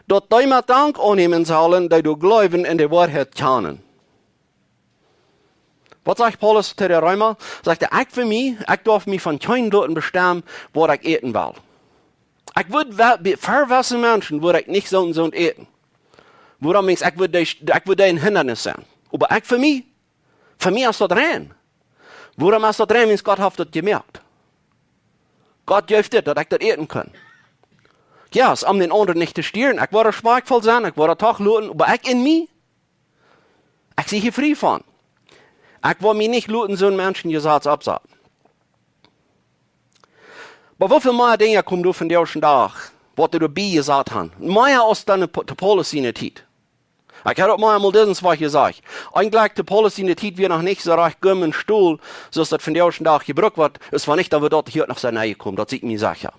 daut dee met Dank aunnämen sellen, dee doa jleewen un de Woarheit kjanen. Waut sajcht Paulus to de Reema? Sajcht hee, ekj fa mie, ekj darf mie von kjeen loten bestemmen, waut ekj äten well. Ekj wudd wel, bie, fa jewesse Menschen wudd ekj nich soont, soont äten. Wuarom? Ekj wudd dee, ekj wudd dee een Hindanis sennen. Oba ekj fa mie, fa mie es daut rein. Wuarom es daut rein, wan Gott haft daut jemoakt? Gott jeef dit, daut ekj daut äten kaun. Jo, es om dän aundren nich to stieren. Ekj woa respektvoll sennen, ekj woa daut doch loten, oba ekj en mie, ekj sie hia frie von. Ekj woa mie nich loten soon Menschenjesaz oppsaten. Oba woo väl mea Dinja komen doa vondoag dän Dach, waut doa bie jesat haben? Mea aus dan to Paulus siene Tiet. Ekj hab uk mol eemol dise Woche jesajcht. Eejentlich to Paulus siene Tiet wia noch nich soo rajcht Gummi un Stolt, soo aus daut vondoag dän Dach jebrukt woat, es wan nich, dan wudd daut hia noch sennen jekomen, daut sie ekj mie secha.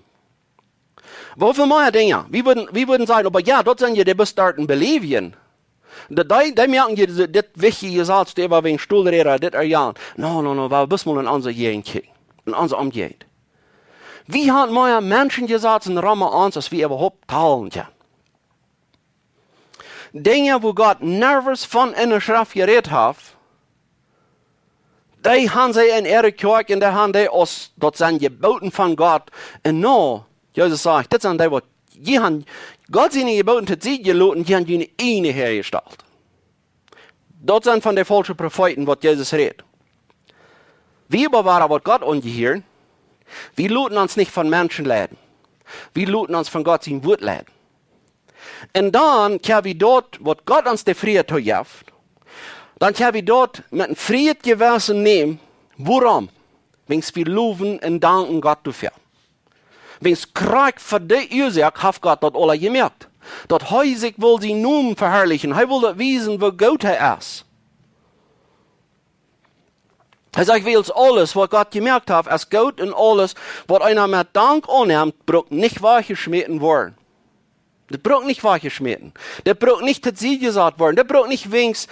Woo väl mea Dinja? Wie wudden, wie wudden sajen, oba jo, daut sent je de Bestarten Bolivien. Dee, dee, dee moaken je dit, dit wichtje Jesaz, dee wia wäajen Stolräda, dit, ah jo. No, no, no, wie wudden mol en onse Jäajent kjikjen. En onse Omjäajent. Wie haben mea Menschenjesazen rom ons, aus wie äwahaupt talen kjennen. Dinja, wua Gott nirjens von enne Schreft jerät haft, dee haben see en äare Kjoakj un dee haben dee aus, daut sent Jeboten von Gott. Un no, Jesus sajcht, dit sent dee, waut, jie haben Gott siene Jeboten to Sied jeloten, jie haben june ieejne häajestalt. Daut sent von de faulsche Profeeten, waut Jesus rät. Wie oba woaren waut Gott aunjehieren, wie loten ons nich von Menschen leiden. Wie loten ons von Gott sien Wort leiden. Un dan kjenn wie daut, waut Gott ons de Frieheit jeft, dan kjenn wie daut met een frieet Jewessen nämen. Wuarom? Wiels wie lowen un danken Gott doafäa. Wiels krakjt fa dee Uasoak haft Gott daut aula jemoakt. Daut hee sikj well sienen Nomen veharlichen. Hee well daut wiesen, woo goot hee es. Hee sajcht, wiels aules, waut Gott jemoakt haft, es goot, un aules, waut eena met Dank aunnemt, brukt nich wajchjeschmäten woaren. Daut brukt nich wajchjeschmäten. Daut brukt nich to Sied jesat woaren. Daut brukt nich wiels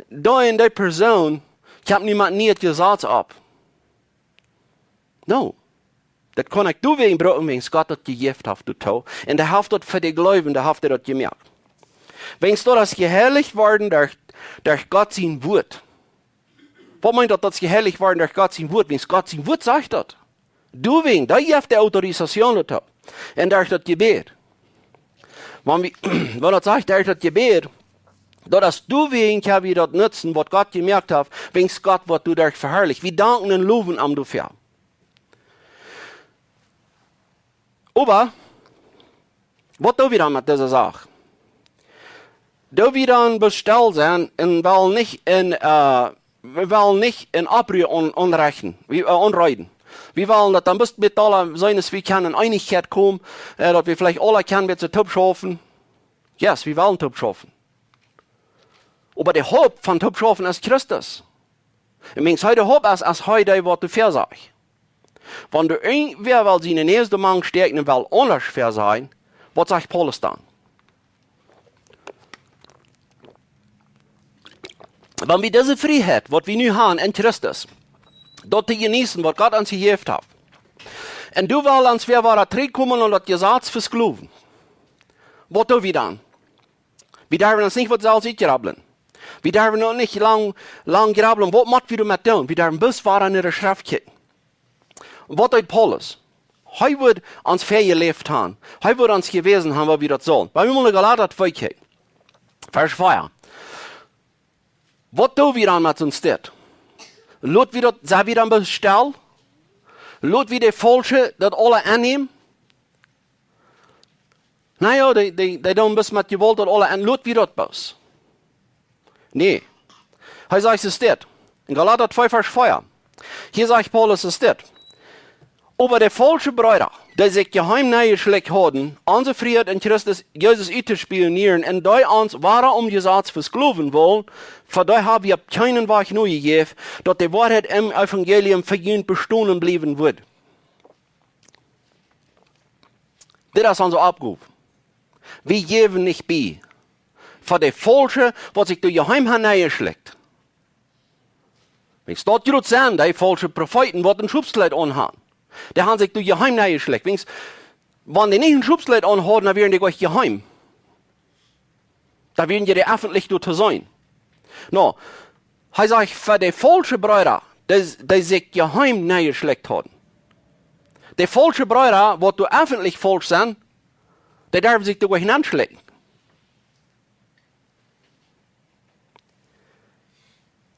dee un dee Persoon, ekj hab nu mau een nieet Jesaz opp. No. Daut kaun ekj doawäajen brucken, wiels Gott daut jejäft haft doatoo. Un hee haft daut fa de Gleubje, hee haft daut jemoakt. Wiels daut es jeheilicht worden derch, derch Gott sien Wort. Waut meent daut, daut es jeheilicht worden derch Gott sien Wort? Wiels Gott sien Wort sajcht daut. Doawäajen, dee jeft de Autorisation doatoo. Un derch daut Jebäd. Wan wie, wan daut sajcht, derch daut Jebäd, daut es doawäajen, kjenn wie daut nutzen, waut Gott jemoakt haft, wiels Gott woat doaderch veharlicht. Wie danken un lowen am doafäa. Oba, waut doo wie dan met dise Sach? Doo wie dan bloos stell sennen un wellen nich en, äh, wie wellen nich en Oppruhr aun-, aunrechten, wie, äh, aunrechten. Wie wellen daut dan bloos met aule sennen, aus wie kjennen en Eenichkjeit komen, äh, daut wie veleicht aule kjennen met toop schaufen. Yes, wie wellen toop schaufen. Oba de Haupt von toop schaufen es Christus. Un wan hee de Haupt es, es hee dee, waut doafäa sajcht. Wan doa irjentwäa well siene Näs doamank stäakjen un well aundasch väa sajen, waut sajcht Paulus dan? Wan wie dise Frieheit, waut wie nu haben en Christus, daut to jeneeten, waut Gott ons jejäft haft, un doa well ons wäa woaren trigjkomen un daut Jesaz veskloowen, waut doo wie dan? Wie derwen ons nich waut selfst utjrabblen. Wie derwen uk nich lang, lang jrabblen. Waut mott wie doamet doonen? Wie derwen bloos wada en de Schreft kjikjen. Waut deed Paulus? Hee wudd ons väajeläft haben. Hee wudd ons jewäsen haben, woo wie daut sellen. Wan wie mol Galata twee kjikjen, Varsch vea. Waut doo wie dan met soon Stekj? Lot wie daut, sent wie dan bloos stell? Lot wie de Faulsche daut aula aunnämen? Na jo, dee, dee, dee doonen bloos met Jewault daut aula aun, lot wie daut bloos? Nä. Hee sajcht, es dit. En Galata twee, Varsch vea. Hia sajcht Paulus, es dit. Oba de faulsche Breeda, dee sikj jeheem nenjeschlekjt hauden, onse Frieheit en Christus Jesus uttospionieren, un dee ons wada om Jesaz vesklowen wullen, fa dee hab wie opp kjeenen Wajch nojejäft, daut de Woarheit em Evangelium fa junt bestonen bliewen wudd. Dit es onse Oppgow. Wie jäwen nich bie fa de Faulsche, waut sikj doa jeheem han nenjeschlekjt. Wiels daut jrod sent, dee faulsche Profeeten, waut een Schopskjleet aun han. Dee han sikj doa jeheem nenjeschlekjt. Wiels, wan dee nich een Schopskjleet aun hauden, dan wieren dee goanich jeheem. Dan wieren dee effentlich doa to seenen. No, hee sajcht, fa de faulsche Breeda, dee, dee sikj jeheem nenjeschlekjt hauden. De faulsche Breeda, waut doa effentlich faulsch sent, dee derwen sikj doa goanich nenschlekjen.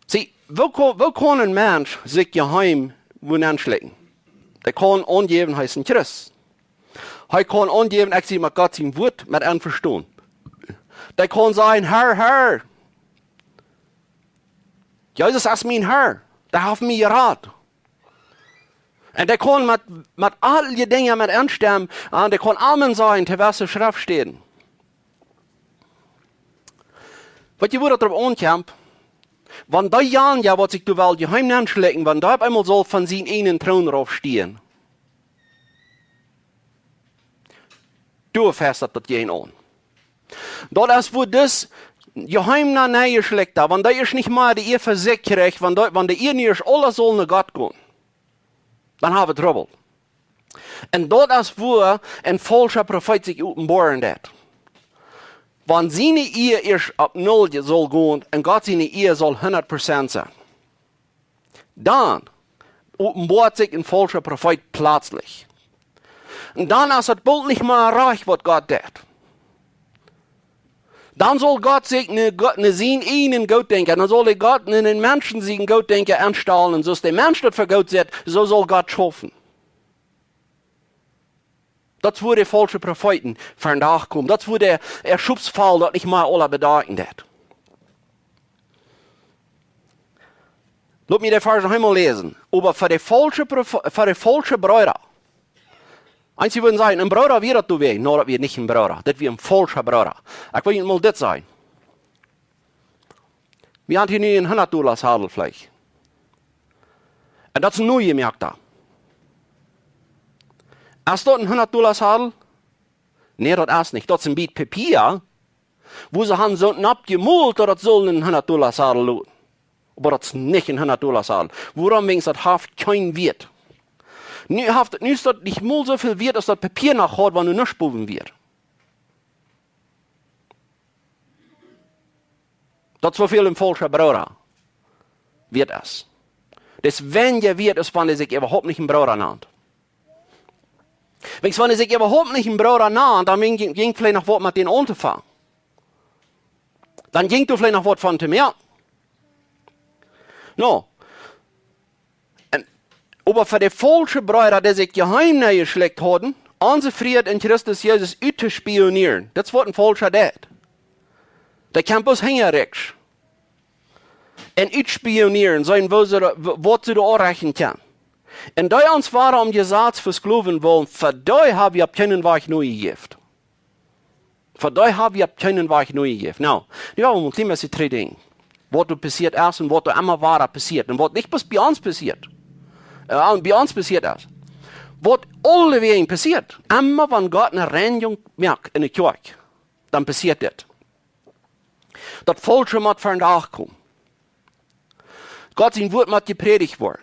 See, woo kaun, woo kaun een Mensch sikj jeheem wua nenschlekjen? Dee kaun aunjäwen, hee es een Christ. Hee kaun aunjäwen, ekj sie met Gott sien Wuat met envestonen. Dee kaun sajen, Herr, Herr, Jesus es mien Herr. Dee haft mie jerat. Un dee kaun met, met aule Dinja met enstemmen, un dee kaun Amen sajen to jewesse Schreftstäden. Weet jie, wua daut doaropp aunkjemt? Wan dee Jan, jo, waut sikj doa well jeheem nenschlekjen, wan dee opp eemol saul von sienen eenen Troon rauf stieen, doa fest daut, daut jäajen aun. Daut es, wua dis jeheem nenjeschlekjta, wan dee es nich mea de Ea fa sikj kjricht, wan dee, wan de Ea nich es, aules saul no Gott gonen, dan hab wie Trubbel. Un daut es, wua een faulscha Profeet sikj openboaren deit. Wan siene Ea es opp null saul gonen un Gott siene Ea saul hundat Prozent sennen, dan openboat sikj een faulscha Profeet plötzlich. Un dan es et boolt nich mea rajcht, waut Gott deit. Dan saul Gott sikj ne, Gott, ne sien eejnen Gootdenkja, dan saul de Gott ne, ne Menschen sien Gootdenkja aunstalen. Un soo aus de Mensch daut fa goot sitt, soo saul Gott schaufen. Daut es wua de faulsche Profeeten vondoag komen. Daut es wua de, de Schopsfal daut nich mea aula bedakjen deit. Lot mie de Varsch noch eemol läsen. Oba fa de faulsche Profo-, fa de faulsche Breeda. Eenje wudden sajen, een Brooda wia daut doa wia. Nä, daut wia nich een Brooda. Daut wia een faulscha Brooda. Ekj well junt mol dit sajen. Wie haben hia nu een hundat Dolla Sadel veleicht. Un daut es een nuje, moakt daut. Es daut een hundat Dolla Sadel? Nä, daut es nich. Daut es een bät Papia, wua see haben soo oppjemolt, daut daut saul een hundat Dolla Sadel loten. Oba daut es nich een hundat Dolla Sadel. Wuarom? Wiels daut haft kjeen Wieet. Nu haft, nu es daut nich mol soo väl Wieet, aus daut Papia noch haud, wan doa nuscht bowen wia. Daut es woo väl een faulscha Brooda wieet es. Daut es, wan hee wieet es, wan hee sikj äwahaupt nich een Brooda nant. Wiels wan hee sikj äwahaupt nich een Brooda nant, dan jinkj, jinkj veleicht noch waut met dän auntofangen. Dan jinkj doa veleicht noch waut von to moaken. Nä. Un, oba fa de faulsche Breeda, dee sikj jeheim nenjeschlekjt hauden, onse Fräd en Christus Jesus uttospionieren. Daut es waut een Faulscha deit. Dee kjemt bloos hinjariks. Un utspionieren, seenen, woo see, wa-, waut see doa aunrechten kjennen. Un dee ons wada aum Jesaz vesklowen wullen, fa dee hab wie opp kjeenen Wajch nojejäft. Fa dee hab wie opp kjeenen Wajch nojejäft. Nu, nu woa wie mol een kjlien bät trigj denkjen, waut doa passieet es un waut doa emma wada passieet. Un waut nich bloos bie ons passieet. Ä, bie ons passieet es. Waut aulewäajen passieet. Emma wan Gott ne Reinjunk moakt en de Kjoakj, dan passieet dit. Daut Faulsche mott vondoag komen. Gott sien Wuat mott jeprädicht woaren.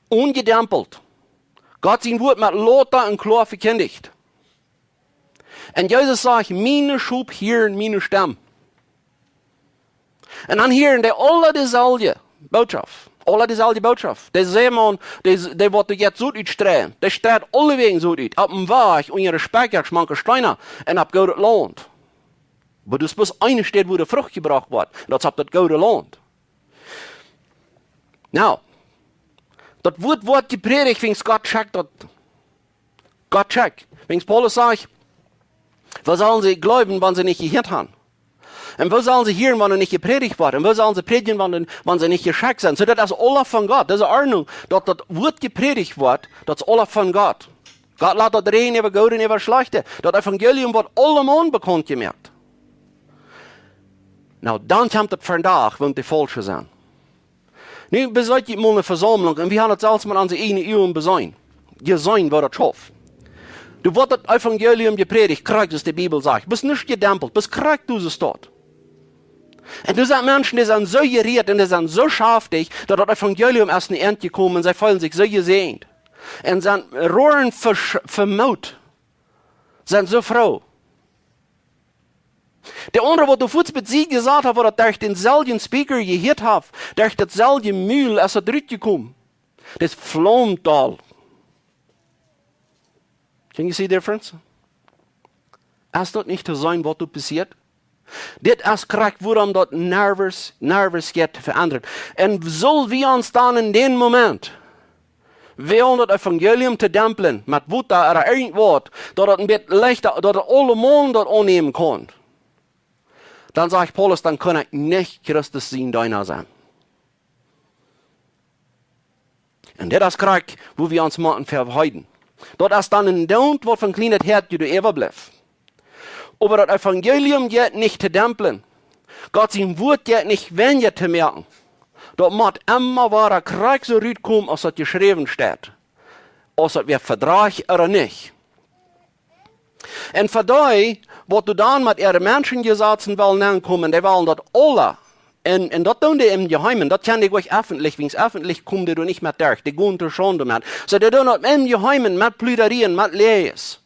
Onjedämpelt. Gott sien Wuat mott lota un kloa vekjindicht. Un Jesus sajcht: "Miene Schop hieren miene Stemm." Un dan hieren dee aula deeselwje Bootschoft. Aula deeselwje Bootschoft. De Sämaun, dee, dee woat doa jetzt Sot utstreien. Dee streit aulewäajen Sot ut. Opp dän Wajch, unja de Spekjak, schmanke Steena un opp goodet Launt. Oba daut es bloos eene Städ, wua de Frucht jebrocht woat. Un daut es opp daut goode Launt. Nu, daut Wuat woat jeprädicht, wiels Gott schekjt daut. Gott schekjt. Wiels Paulus sajcht: "Woo sellen see jleewen, wan see nich jehieet haben? Un woo sellen see hieren, wan doa nich jeprädicht woat? Un woo sellen see prädjen, wan, wan see nich jeschekjt sent?" Soo, daut es aula von Gott. Dise Ordnunk, daut daut Wuat jeprädicht woat, daut es aula von Gott. Gott lat daut räajnen äwa Goode un äwa Schlajchte. Daut Evangelium woat aulemaun bekaunt jemoakt. Nu, dan kjemt et vondoag, wan dee faulsch sent. Nu besieekj ekj mol eene Vesaumlunk un wie haben et selfst met onse ieejne Uagen beseenen. Jeseenen, woo daut schauft. Doa woat daut Evangelium jeprädicht, krakjt soo aus de Bibel sajcht. Best nich jedämpelt, best krakjt soo aus daut. Un doa sent Menschen, dee sent soo jerieet un dee sent soo schaftich, daut daut Evangelium es aun Enj jekomen un see feelen sikj soo jesäajent. Un sent roaren vesch-, vemoot. Sent soo froo. De aundre, waut doa fuaz bie sikj jesat haft, waut daut derch dänselwjen Speaker jehieet haft, derch dautselwje Mul es daut rutjekomen. Daut flaumt aul. Can you see the difference? Es daut nich to seenen, waut doa passieet? Dit es krakjt, wuarom daut nervös, nervös jeit to veendren. Un sell wie ons dan en dän Moment, wie om daut Evangelium to dämplen, met Wota ooda irjent waut, daut daut een bät leichta, daut daut aulemaun daut aunnämen kaun. Dan sajcht Paulus, dan kaun ekj nich Christus sien Deena sennen. Un dit es krakjt, wua wie ons motten vehoolen. Daut es dan een Doont, waut von kjlienet Häa doa äwablift. Oba daut Evangelium jeit nich to dämplen. Gott sien Wuat jeit nich weinja to moaken. Daut mott emma wada krakjt soo rutkomen, aus daut jeschräwen steit. Aus daut wäa vedrajcht ooda nich. Un fa dee, waut doa dan met äare Menschenjesazen wellen aunkomen, dee wellen daut aula. Un, un daut doonen dee em Jeheimen, daut kjennen dee nich effentlich, wiels effentlich komen dee doa nich met derch, dee gonen to Schaund doamet. Soo, dee doonen daut em Jeheimen, met Pludarieen, met Läajes.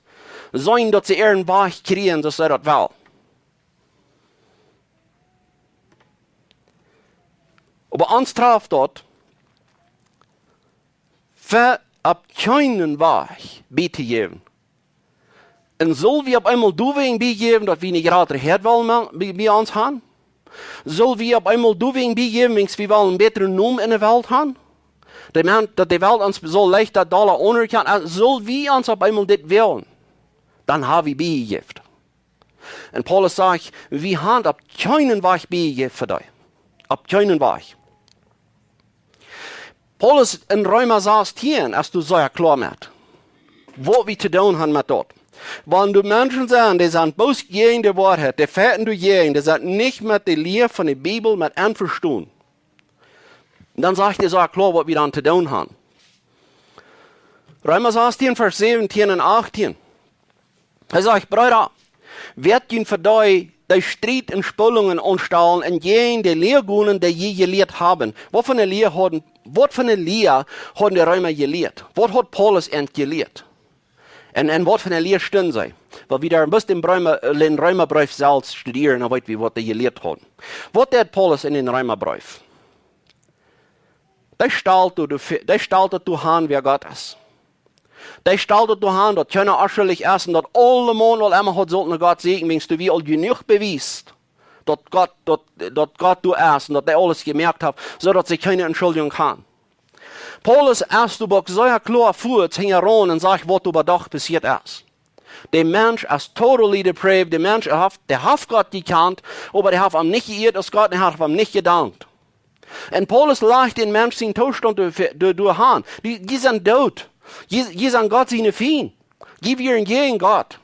Seenen, daut see äaren Wajch kjrieen, soo aus see daut wellen. Oba ons traft daut, fa opp kjeenen Wajch bie to jäwen. Un sull wie opp eemol doawäajen biejäwen, daut wie ne jratre Häad wellen ma-, bie, bie ons han? Sull wie opp eemol doawäajen biejäwen, wiels wie wellen een bätren Nomen enne Welt han? De Mensch, daut de Welt ons sull leichta dolla aunerkjanen, aulsoo sull wie ons opp eemol dit wellen, dan ha wie biejejäft. Un Paulus sajcht, wie han opp kjeenen Wajch biejejäft fa dee. Opp kjeenen Wajch. Paulus en Reema sastieen es doa sea kloa met, waut wie to doonen han met daut. Wan doa Menschen sent, dee sent bloos jäajen de Woarheit, dee feiten doa jäajen, dee sent nich met de Lia von de Bibel met envestonen, dan sajcht hee sea kloa, waut wie dan to doonen han. Reema sastieen, Varsch säwentieen un achtieen. Hee sajcht: Breeda, woat junt fa dee, dee Striet un Spolungen aunstalen un jäajen de Lia gonen, dee jie jelieet haben? Waut fa ne Lia hauden, waut fa ne Lia hauden de Reema jelieet? Waut haud Paulus an jelieet? Un, un waut fa ne Lia stunden see? Wiels wie doa bloos dän Reema, äh, dän Reemabreef selfst studieren, dan weet wie, waut dee jelieet hauden. Waut deed Paulus en dän Reemabreef? Dee stalt doa, dee stalt daut doa han, wäa Gott es. Dee stalt daut doa han, daut kjeena onschullich es un daut aulemaun aul emma haud sullt no Gott sieekjen, wiels doa wia aul jenuach Bewies, daut Gott, daut, daut Gott doa es un daut hee aules jemoakt haft, soo daut see kjeene Entschuldjunk han. Paulus es doa uk sea kloa fuaz hinjaraun un sajcht, waut doa bie Dach passieet es. De Mensch es totally depraved, de Mensch haft, dee haft Gott jekjant, oba dee haft am nich jeieet aus Gott, dee haft am nich jedankt. Un Paulus lajcht dän Mensch sienen Toostaunt doa, doa, doa han. Dee, dee sent doot. Dee, dee sent Gott siene Fiend. Dee wieren jäajen Gott.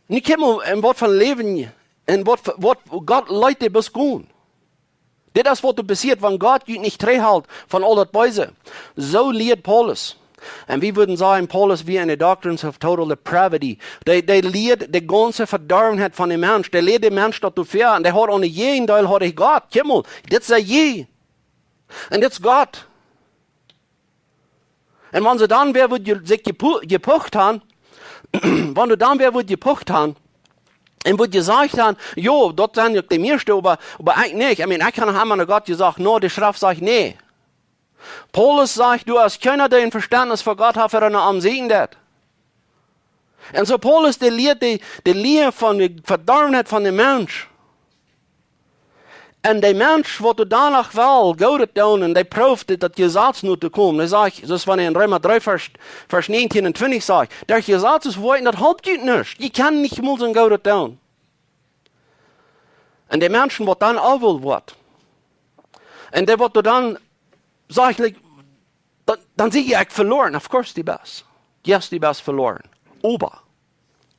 Nu kjikj mol, en waut fa Läwen, en waut fa, waut Gott leet dee bloos gonen. Dit es waut doa passieet, wan Gott junt nich trigjhelt von aul daut Beese. Soo lieet Paulus. Un wie wudden sajen, Paulus wia en de doctrines of total depravity. Dee, dee lieed de gaunze Vedorwenheit von de Mensch. Dee lieed de Mensch daut doa väa. Un dee haud aun de Jäajendeel haud hee Gott. Kjikj mol, dit sie jie. Un dit es Gott. Un wan see dan wäa wudd je-, sikj jepu-, jepucht han, wan doa dan wäa wudd jepucht han, un wudd jesajcht han, jo, daut sent uk de mieeschte, oba, oba ekj nich. I mean, ekj kaun noch emol no Gott jesacht, nä, de Schreft sajcht nä. Paulus sajcht, doa es kjeena, dee een Vestentnis fa Gott haft, ooda no am sieekjen deit. Un soo Paulus, dee lieet de, de Lia von de Vedorwenheit von de Mensch. Un de Mensch, waut doa doano well Goodet doonen, un dee proowt dit, daut Jesaz no to komen. Hee sajcht, soo aus wan hee en Reema dree, Varsch, Varsch näajentieen un twintich sajcht, daut Jesaz es Woakjen, daut halpt junt nuscht. Jie kjennen nich mol soon Goodet doonen. Un de Menschen, waut dan äwel woat, un dee waut doa dan, sajcht, like, dan, dan sie ekj veloaren. Of course, du best. Yes, du best veloaren. Oba,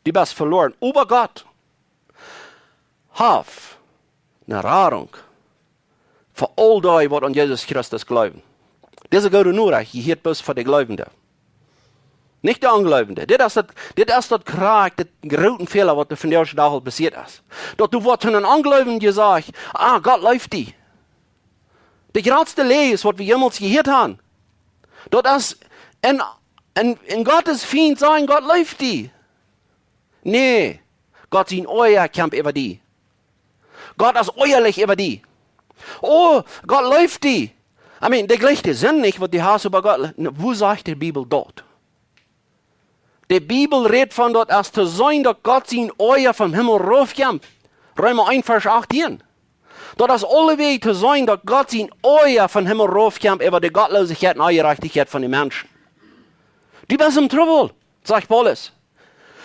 du best veloaren. Oba Gott haft ne Radunk fa aul dee, waut aun Jesus Christus jleewen. Dise goode Norecht, dee hieet bloos fa de Jleewende. Nich de Onjleewende. Dit es daut, dit es daut krakjt, dit groote Fäla, waut vondoag dän Dach aul passieet es. Daut du woascht von een Onjleewenden jesajcht, ah, Gott leeft die. De jratste Läajes, waut wie jemols jehieet han. Daut es een, een, een Gott siene Fiend sajen, Gott leeft die. Nä, Gott sien Oaja kjemt äwa die. Gott es oajalich äwa die. Oh, Gott leeft die. I mean, dee jleicht de Sind nich, waut du hast, oba Gott le-, na, wua sajcht de Bibel daut? De Bibel rät von daut, aus to seenen, daut Gott sien Oaja vom Himmel rauf kjemt. Reema eent, Varsch achtieen. Daut es aulewäajen to seenen, daut Gott sien Oaja vom Himmel rauf kjemt äwa de Gottloosichkjeit un Onjerajchtichkjeit von de Menschen. Du best em Trubbel, sajcht Paulus.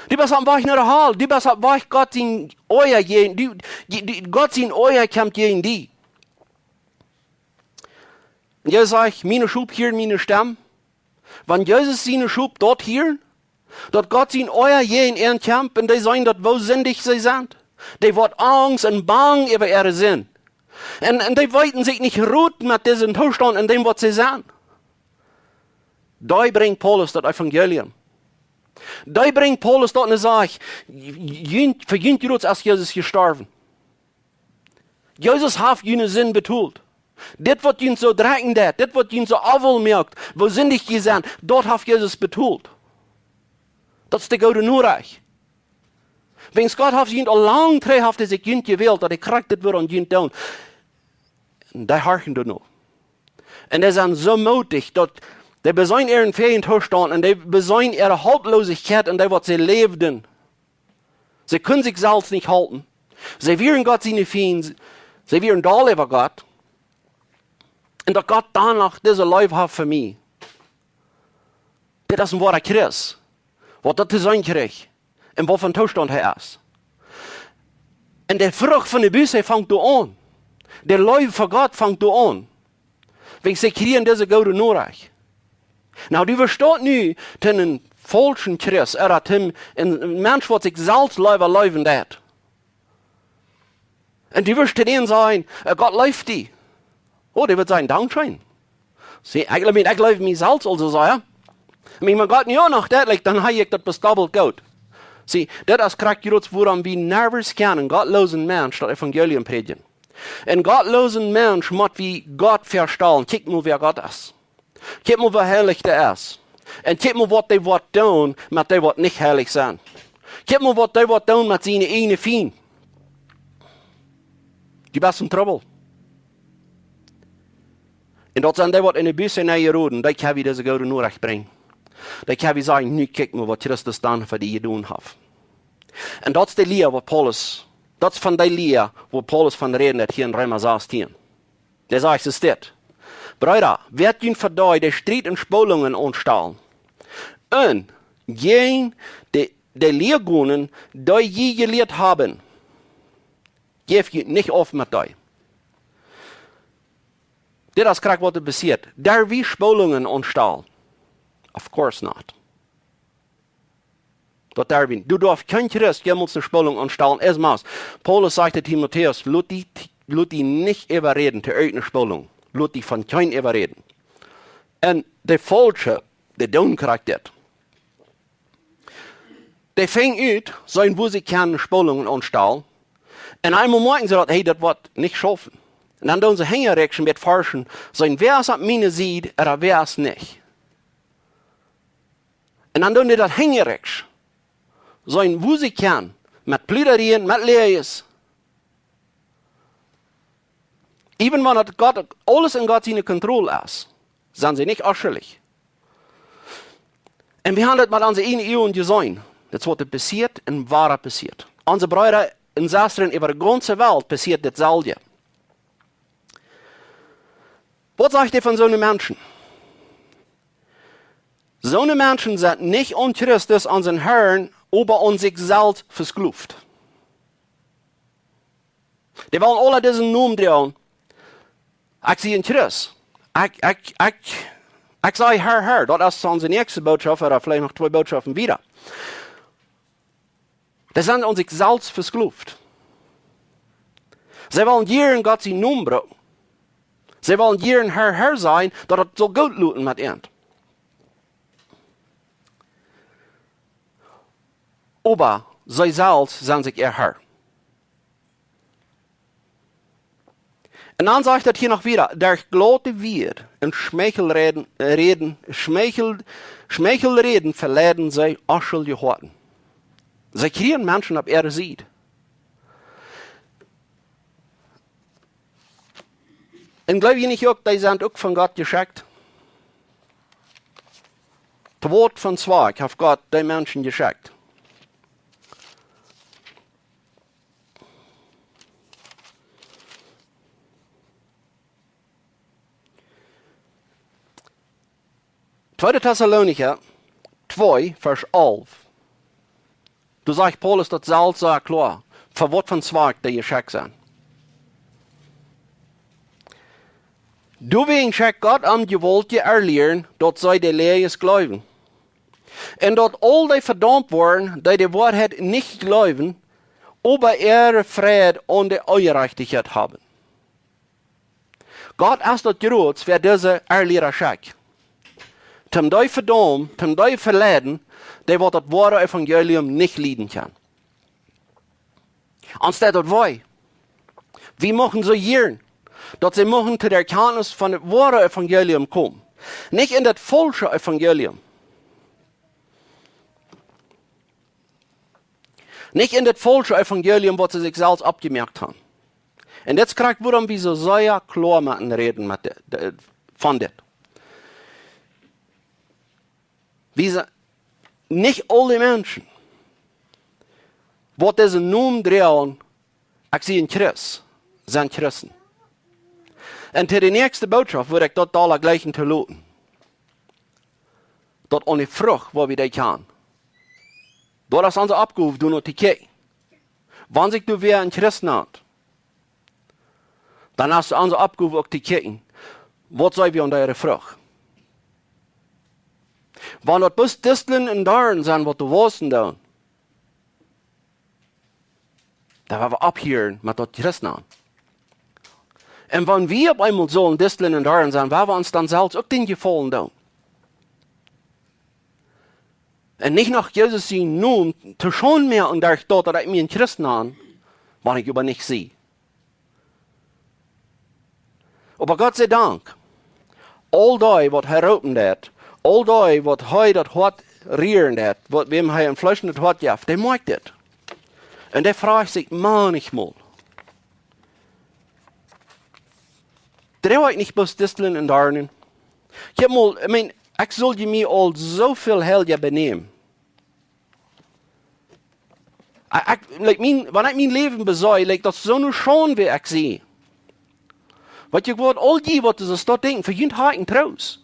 Du best oppem Wajch no de Hal. Du best oppem Wajch, Gott sien Oaja jäajen, du, du, du, Gott sien Oaja kjemt jäajen die. Un Jesus sajcht, miene Schop hieren miene Stemm. Wan Jesus siene Schop daut hieren, daut Gott sien Oaja jäajen an kjemt, un dee seenen daut, woo sindich see sent, dee woaren angst un bang äwa äare Sind. Un, un dee weeten sikj nich Rot met disen Toostaunt, en däm waut see sent. Dee brinjt Paulus daut Evangelium. Dee brinjt Paulus daut un sajcht, junt, fa junt Jrod es Jesus jestorwen. Jesus haft june Sind betolt. Dit waut junt soo drekjen deit, dit waut junt soo äwel moakt, woo sindich jie sent, daut haft Jesus betolt. Daut es de goode Norecht. Wiels Gott haft junt aul lang trigj, haft hee sikj junt jewält, daut hee krakjt dit wudd aun junt doonen. Un dee horchen doano. Un dee sent soo mootich, daut, Dee beseenen äaren fähigen Toostaunt un dee beseenen äare Helplosigkjeit un dee waut see läwden. See kunnen sikj selfst nich halpen. See wieren Gott siene Fiend. See wieren doll äwa Gott. Un daut Gott dan noch dise Leew haft fa mie. Dit es een woara Christ. Waut daut to seenen kjricht. Un waut fa een Toostaunt hee es. Un de Frucht von de Buss fangt doa aun. De Leew fa Gott fangt doa aun. Wan see kjrieen dise goode Norecht. Nu, du woascht nu to eenen faulschen Christ, ooda to eenen Mensch waut sikj selfst leewa leewen deit. Un du woascht to dän sajen, äh, Gott leeft die. Oh, dee woat sajen, dankscheen. See, ekj, I mean, ekj leew mie selfst aul soo sea. I mean, wan Gott nu uk noch deit, like, dan hab ekj daut best dobbelt goot. See, daut es krakjt jrots wuarom wie never kjennen een gottloosen Mensch daut Evangelium prädjen. Een gottloosen Mensch mott wie Gott vestalen. Kjikj mol wäa Gott es. Kjikj mol woo heilich dee es. Un kjikj mol waut dee woat doonen met dee waut nich heilich sent. Kjikj mol waut dee woat doonen met siene eejne Fiend. Du best en Trubbel. Un daut sent dee waut en de Buss nenjeroden, dee kjenn wie dise goode Norecht brinjen. Dee kjenn wie sajen, nu kjikj mol waut Christus dan fa die jedonen haft. Un daut es de Lia waut Paulus, daut es von dee Lia waut Paulus von rät hia en Reema sastieen. Dee sajcht, es dit: Breeda, woat junt fa dee, dee Striet un Spolungen aunstalen. Un jäajen de, de Lia gonen, dee jie jelieet haben. Jäft junt nich auf met dee. Dit es krakjt waut doa passieet. Derw wie Spolungen aunstalen? Of course not. Daut derw wie nich. Du darfst kjeen Christ jemols eene Spolung aunstalen. Es mau. Paulus sajcht to Timotäus, lot die, lot die nich äwaräden to irjent eene Spolung. Lot die von kjeen äwaräden. Un de Faulsche, dee doonen krakjt dit. Dee finjen ut, seenen woo see kjennen Spolungen aunstalen. Un eemol moakjen see daut, hey, daut woat nich schaufen. Un dan doonen see hinjarekjs met forschen, seenen wäa es opp miene Sied, ooda wäa es nich. Un dan doonen dee daut hinjarekjs. Seenen woo see kjennen, met Pludarien, met Läajes. Even wan daut Gott, aules en Gott siene Kontroll es, sent see nich onschuldich. Un wie haben daut met onse eejne Uagen jeseenen. Daut es waut doa passieet un woa passieet. Onse Breeda un Sestren äwa de gaunze Welt passieet dit selwje. Waut sajcht hee von soone Menschen? Soone Menschen sent nich aun Christus, onsen Herrn, oba aun sikj selfst vesklowt. Dee wellen aule disen Nomen droagen. Ekj sie een Christ. Ekj, ekj, ekj, ekj saj Herr, Herr. Daut es dan de näakjste Botschaft, ooda veleicht noch twee Botschaften wieda. Dee sent aun sikj selfst vesklowt. See wellen jieren Gott sienen Nomen brucken. See wellen jieren Herr, Herr sajen, daut et saul goot loten met an. Oba see selfst sent sikj äa Herr. Un dan sajcht et hia noch wieda, derch glaute Wieed un Schmeichelräden, Räden, Schmeichel, Schmeichelräden veleiden see onschuldje Hoaten. See kjrieen Menschen opp äare Sied. Un jleew jie nich uk, dee sent uk von Gott jeschekjt? To waut von Zwakj haft Gott dee Menschen jeschekjt? Tweede Tessalonicha twee, Varsch alf. Doa sajcht Paulus daut selfst sea kloa, fa waut von Zwakj dee jeschekjt sent. Doawäajen schekjt Gott an jewaultje Erlieren, daut see de Läajes jleewen. Un daut aul dee vedaumt woaren, dee de Woarheit nich jleewen, oba äare Freid aun de Onjerajchtichkjeit haben. Gott es daut jrots, wäa dise Erliera schekjt. Toom dee vedaumen, toom dee veleiden, dee waut daut woare Evangelium nich lieden kjennen. Ons deit daut wee. Wie muchten see hieren, daut see muchten to de Erkjantnis von daut woare Evangelium komen. Nich en daut faulsche Evangelium. Nich en daut faulsche Evangelium, waut see sikj selfst oppjemoakt haben. Un dit es krakjt wuarom wie soo sea kloa motten räden met de, de, von dit. Wie sent nich aul dee Menschen, waut disen Nomen droagen, ekj sie een Christ, sent Christen. Un to de näakjste Bootschoft wudd ekj daut aula jlikj to loten. Daut aun de Frucht, waut wie doa kjennen. Daut es onse Oppgow, doa no to kjikjen. Wan sikj doa wäa een Christ nant, dan es onse Oppgow uk to kjikjen, waut sent wie aun äare Frucht. Wan daut bloos Distlen un Doarnen sent, waut doa wausen doonen, dan woa wie opphieren met daut Christen aun. Un wan wie opp eemol sellen Distlen un Doarnen sennen, woa wie ons dan selfst uk dän Jefaulen doonen. Un nich noch Jesus sienen Nomen to schaunden moaken un doa daut ekj mie een Christ nan, wan ekj oba nich sie. Oba Gott sie Dank, aul dee, waut hee roopen deed, aul dee, waut hee daut Hoat rieren deed, waut, wäm hee een Fleesch un daut Hoat jeef, dee moakt dit. Un dee froagt sikj mannichmol: Droag ekj nich bloos Distlen un Doarnen? Ekj hab mol, I mean, ekj sull je mie aul soo väl heilja benämen. Ekj, ekj, like, mien, wan ekj mien Läwen besach, like, daut es soo ne Schaund, woo ekj sie. Waut jie, waut aul dee, waut soo daut denkjen, fa junt ha ekj een Troost.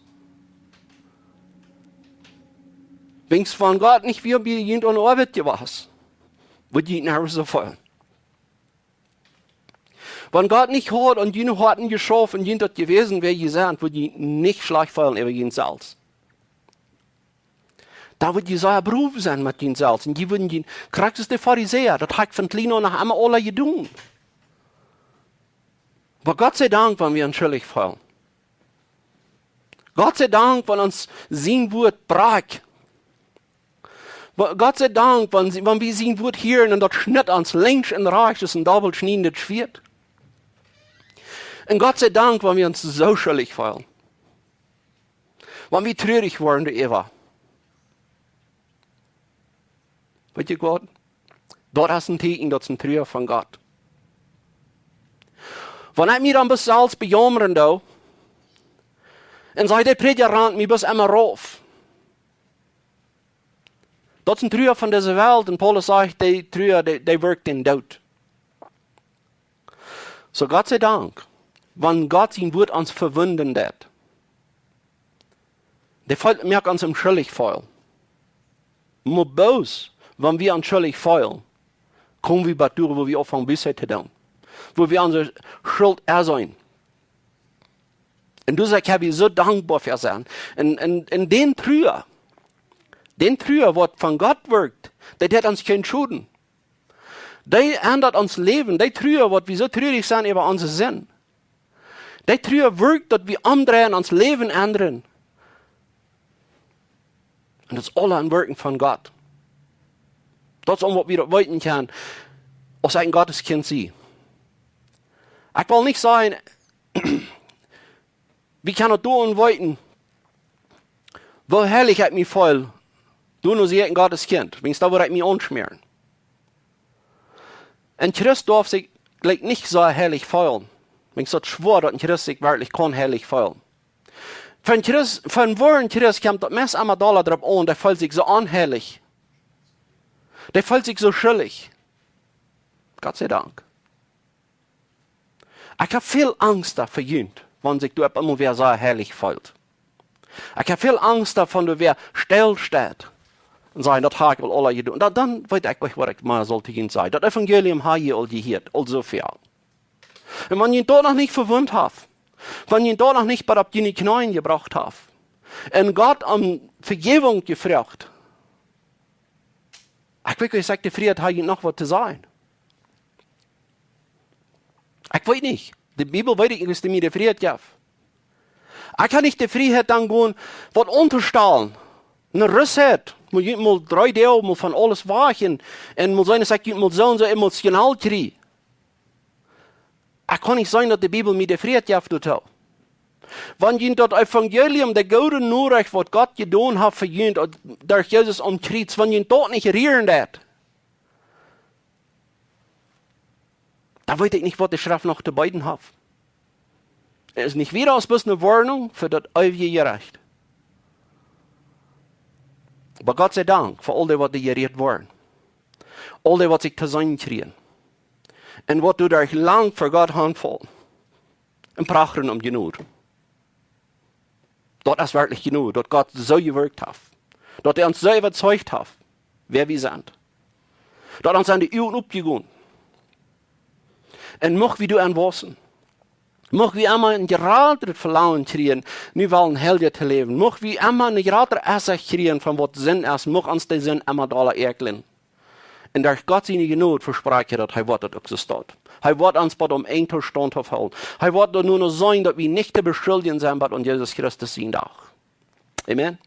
Wan Gott nich wia bie junt aun de Oabeit jewast, wudd jie nich soo feelen. Wan Gott nich haud aun june Hoaten jeschauft un junt daut jewäsen wia, jie sent, wudd jie nich schlajcht feelen äwa junt selfst. Dan wudd jie sea brow sennen met junt selfst. Un jie wudden junt, krakjt soo aus de Farisäa, daut ha ekj von kjlien aun noch emma aula jedonen. Oba Gott sie Dank, wan wie ons schuldich feelen. Gott sie Dank, wan ons sien Wuat brakjt. Wa-, Gott sie Dank, wan, wan wie sien Wuat hieren un daut schnitt ons lenkjs un rajchts aus een dobbelt schnieendet Schwieet. Un Gott sie Dank, wan wie ons soo schuldich feelen. Wan wie trurich woaren doaräwa. Weet jie waut? Daut es een Tieekjen, daut es een Trua von Gott. Wan ekj mie dan bloos selfst bejaumren doo, un saj, de Prädja rant mie bloos emma rauf. Daut es een Trua von dise Welt, un Paulus sajcht, dee Trua, dee, dee wirkjt dän Doot. Soo, Gott sie Dank, wan Gott sien Wuat ons vewunden deed. Dee feelt, moakt ons schuldich feelen. Mau bloos, wan wie ons schuldich feelen, komen wie bat doa, wua wie aunfangen Buße to doonen. Wua wie onse Schult enseenen. Un doa sie ekj soo dankboa fa sennen. Un, un, un dee Trua, dee Trua, waut von Gott wirkjt, dee deit ons kjeen Schoden. Dee endat ons Läwen, dee Trua, waut wie soo trurich sent äwa onse Sind. Dee Trua wirkjt, daut wie omdreien, ons Läwen endren. Un daut es aula een Wirkjen von Gott. Daut es om waut wie daut weeten kjennen, aus ekj een Gottes Kjint sie. Ekj well nich sajen, wie kjennen daut doonen weeten, woo heilich ekj mie feel, doano sie ekj een Gottes Kjint, wiels dan woa ekj mie aunschmäaren. Een Christ darf sikj jlikj nich soo heilich feelen, wiels daut schwoa, daut een Christ sikj werkjlich kaun heilich feelen. Fa een Christ, fa een woaren Christ kjemt daut meist emma dolla doaropp aun, dee feelt sikj soo onheilich. Dee feelt sikj soo schuldich. Gott sie Dank. Ekj hab väl Angst doa fa junt, wan sikj doa opp eemol wäa soo heilich feelt. Ekj hab väl Angst doavon, doa wäa stell steit un sajen, daut ha ekj aul aula jedonen. Dan, dan weet ekj nich, waut ekj mea saul to junt sajen. Daut Evangelium ha jie aul jehieet, aul soo väl. Un wan junt daut noch nich vewunt haft, wan junt daut noch nich bat opp june Kjneeen jebrocht haft, un Gott om Vejäwunk jefroacht, ekj weet nich, aus ekj de Frieheit ha, junt noch waut to sajen. Ekj weet nich. De Bibel weet ekj nich, aus dee mie de Frieheit jeft. Ekj ha nich de Frieheit dan gonen waut auntostalen. Ne Rust, mol junt mol dree Doag mol von aules wajch un, un mol seenen, aus ekj junt mol soo un soo emol jenaul kjrie. Ekj kaun nich seenen, daut de Bibel mie de Frieheit jeft doatoo. Wan junt daut Evangelium, de goode Norecht, waut Gott jedonen haft fa junt, derch Jesus aum Kjriez, wan junt daut nich rieren deit, dan weet ekj nich, waut de Schreft noch to beeden haft. Daut es nich wieda aus bloos ne Woarnunk fa daut eewje Jerecht. Oba Gott sie Dank fa aul dee, waut doa jerieet woaren. Aul dee, waut sikj to seenen kjrieen. Un waut doa derch lang ver Gott haunfaulen. Un prachren om Jnod. Daut es werkjlich Jnod, daut Gott soo jewirkjt haft. Daut hee ons soo äwazeicht haft, wäa wie sent. Daut ons aun de Uagen opjegonen. Un mucht wie doa aun waussen. Mucht wie emma een jratret Velangen kjrieen, nu wellen heilja to läwen. Mucht wie emma een jratret Ieescht kjrieen von waut Sind es, mucht ons de Sind emma dolla äakjlen. Un derch Gott siene Jnod vesprakjt hee daut, hee woat daut uk soo stonen. Hee woat ons bie däm Enj Tastaunt hoolen. Hee woat doa nu noch seenen, daut wie nich to beschuldjen sent bie aun Jesus Christus sienen Dach. Amen.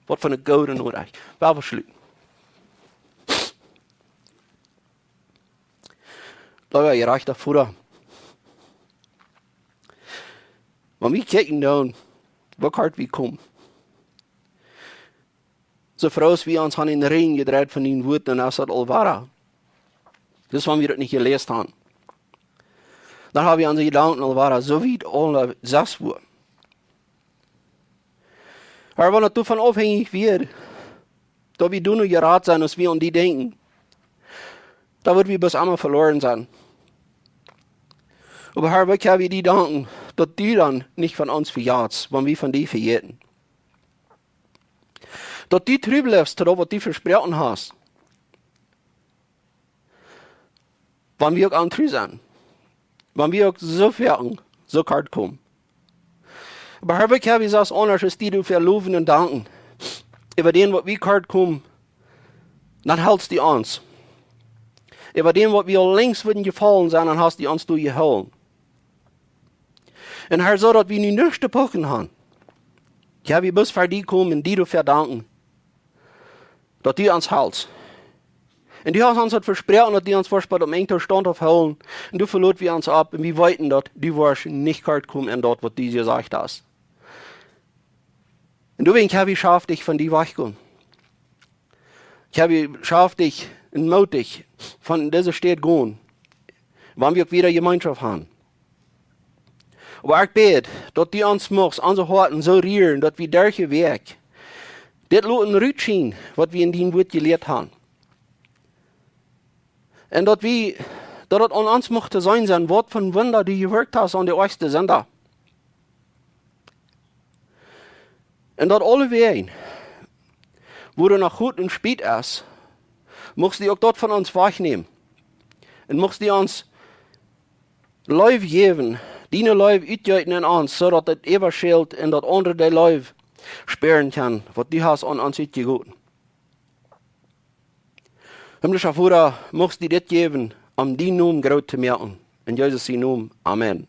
Waut fa eene goode Norecht. Well wie schluten. Leewa jerajchta Voda, wan wie kjikjen dan, woo kort wie komen. Soo froh aus wie ons aun dän Rinj jedreit von dien Wuat, dan es daut aul wada. Daut es, wan wie daut nich jeläst haben. Dan haben wie onse Jedanken aul wada soo wiet aul sest wua. Oba wan et doavon aufhenjich wia, daut wie doa nu jerat sent, aus wie aun die denkjen, dan wudden wie bloos emma veloaren sennen. Oba Herr, wie kjennen die danken, daut du dan nich von ons vejatst, wan wie von die vejäten. Daut du tru blifst to daut, waut du vesproaken hast. Wan wie uk ontru sent. Wan wie uk soo foaken soo kort komen. Oba Herr, wie kjennen nich aundasch aus die doafäa lowen un danken. Äwa dän, waut wie kort komen, dan helpst du ons. Äwa dän, waut wie aul lenjst wudden jefaulen sennen, dan hast du ons doa jehoolen. Un Herr, soo daut wie nu nuscht to puchen haben, kjenn wie bloos ver die komen un die doafäa danken, daut du ons helpst. Un du hast ons daut vesproaken, daut du ons woascht bie däm Enj Tastaunt hoolen. Un du velootst ons opp. Un wie weeten, daut du woascht nich kort komen en daut, waut du jesajcht hast. Un doawäajen kjenn wie schaftich von die wajchgonen. Kjenn wie schaftich un mootich von dise Städ gonen, wan wie uk wada Jemeenschoft haben. Oba ekj bäd, daut du ons muchst, onse Hoaten soo rieren, daut wie derch de Wäakj dit loten rutschinen, waut wie en dien Wuat jelieet haben. Un daut wie, daut et aun ons mucht to seenen sennen, waut fa Wunda du jewirkjt hast aun de ieeschte Sinda. Un daut aulewäajen, wua doa noch Haus un Spiet es, muchst du uk daut von ons wajchnämen. Un muchst du ons Leew jäwen, diene Leew utjeeten en ons, soo daut et äwaschelt un daut aundre de Leew spieren kjennen, waut du hast aun ons utjegoten. Himmlischa Voda, muchst du dit jäwen, om dienen Nomen groot to moaken. En Jesus sienen Nomen. Amen.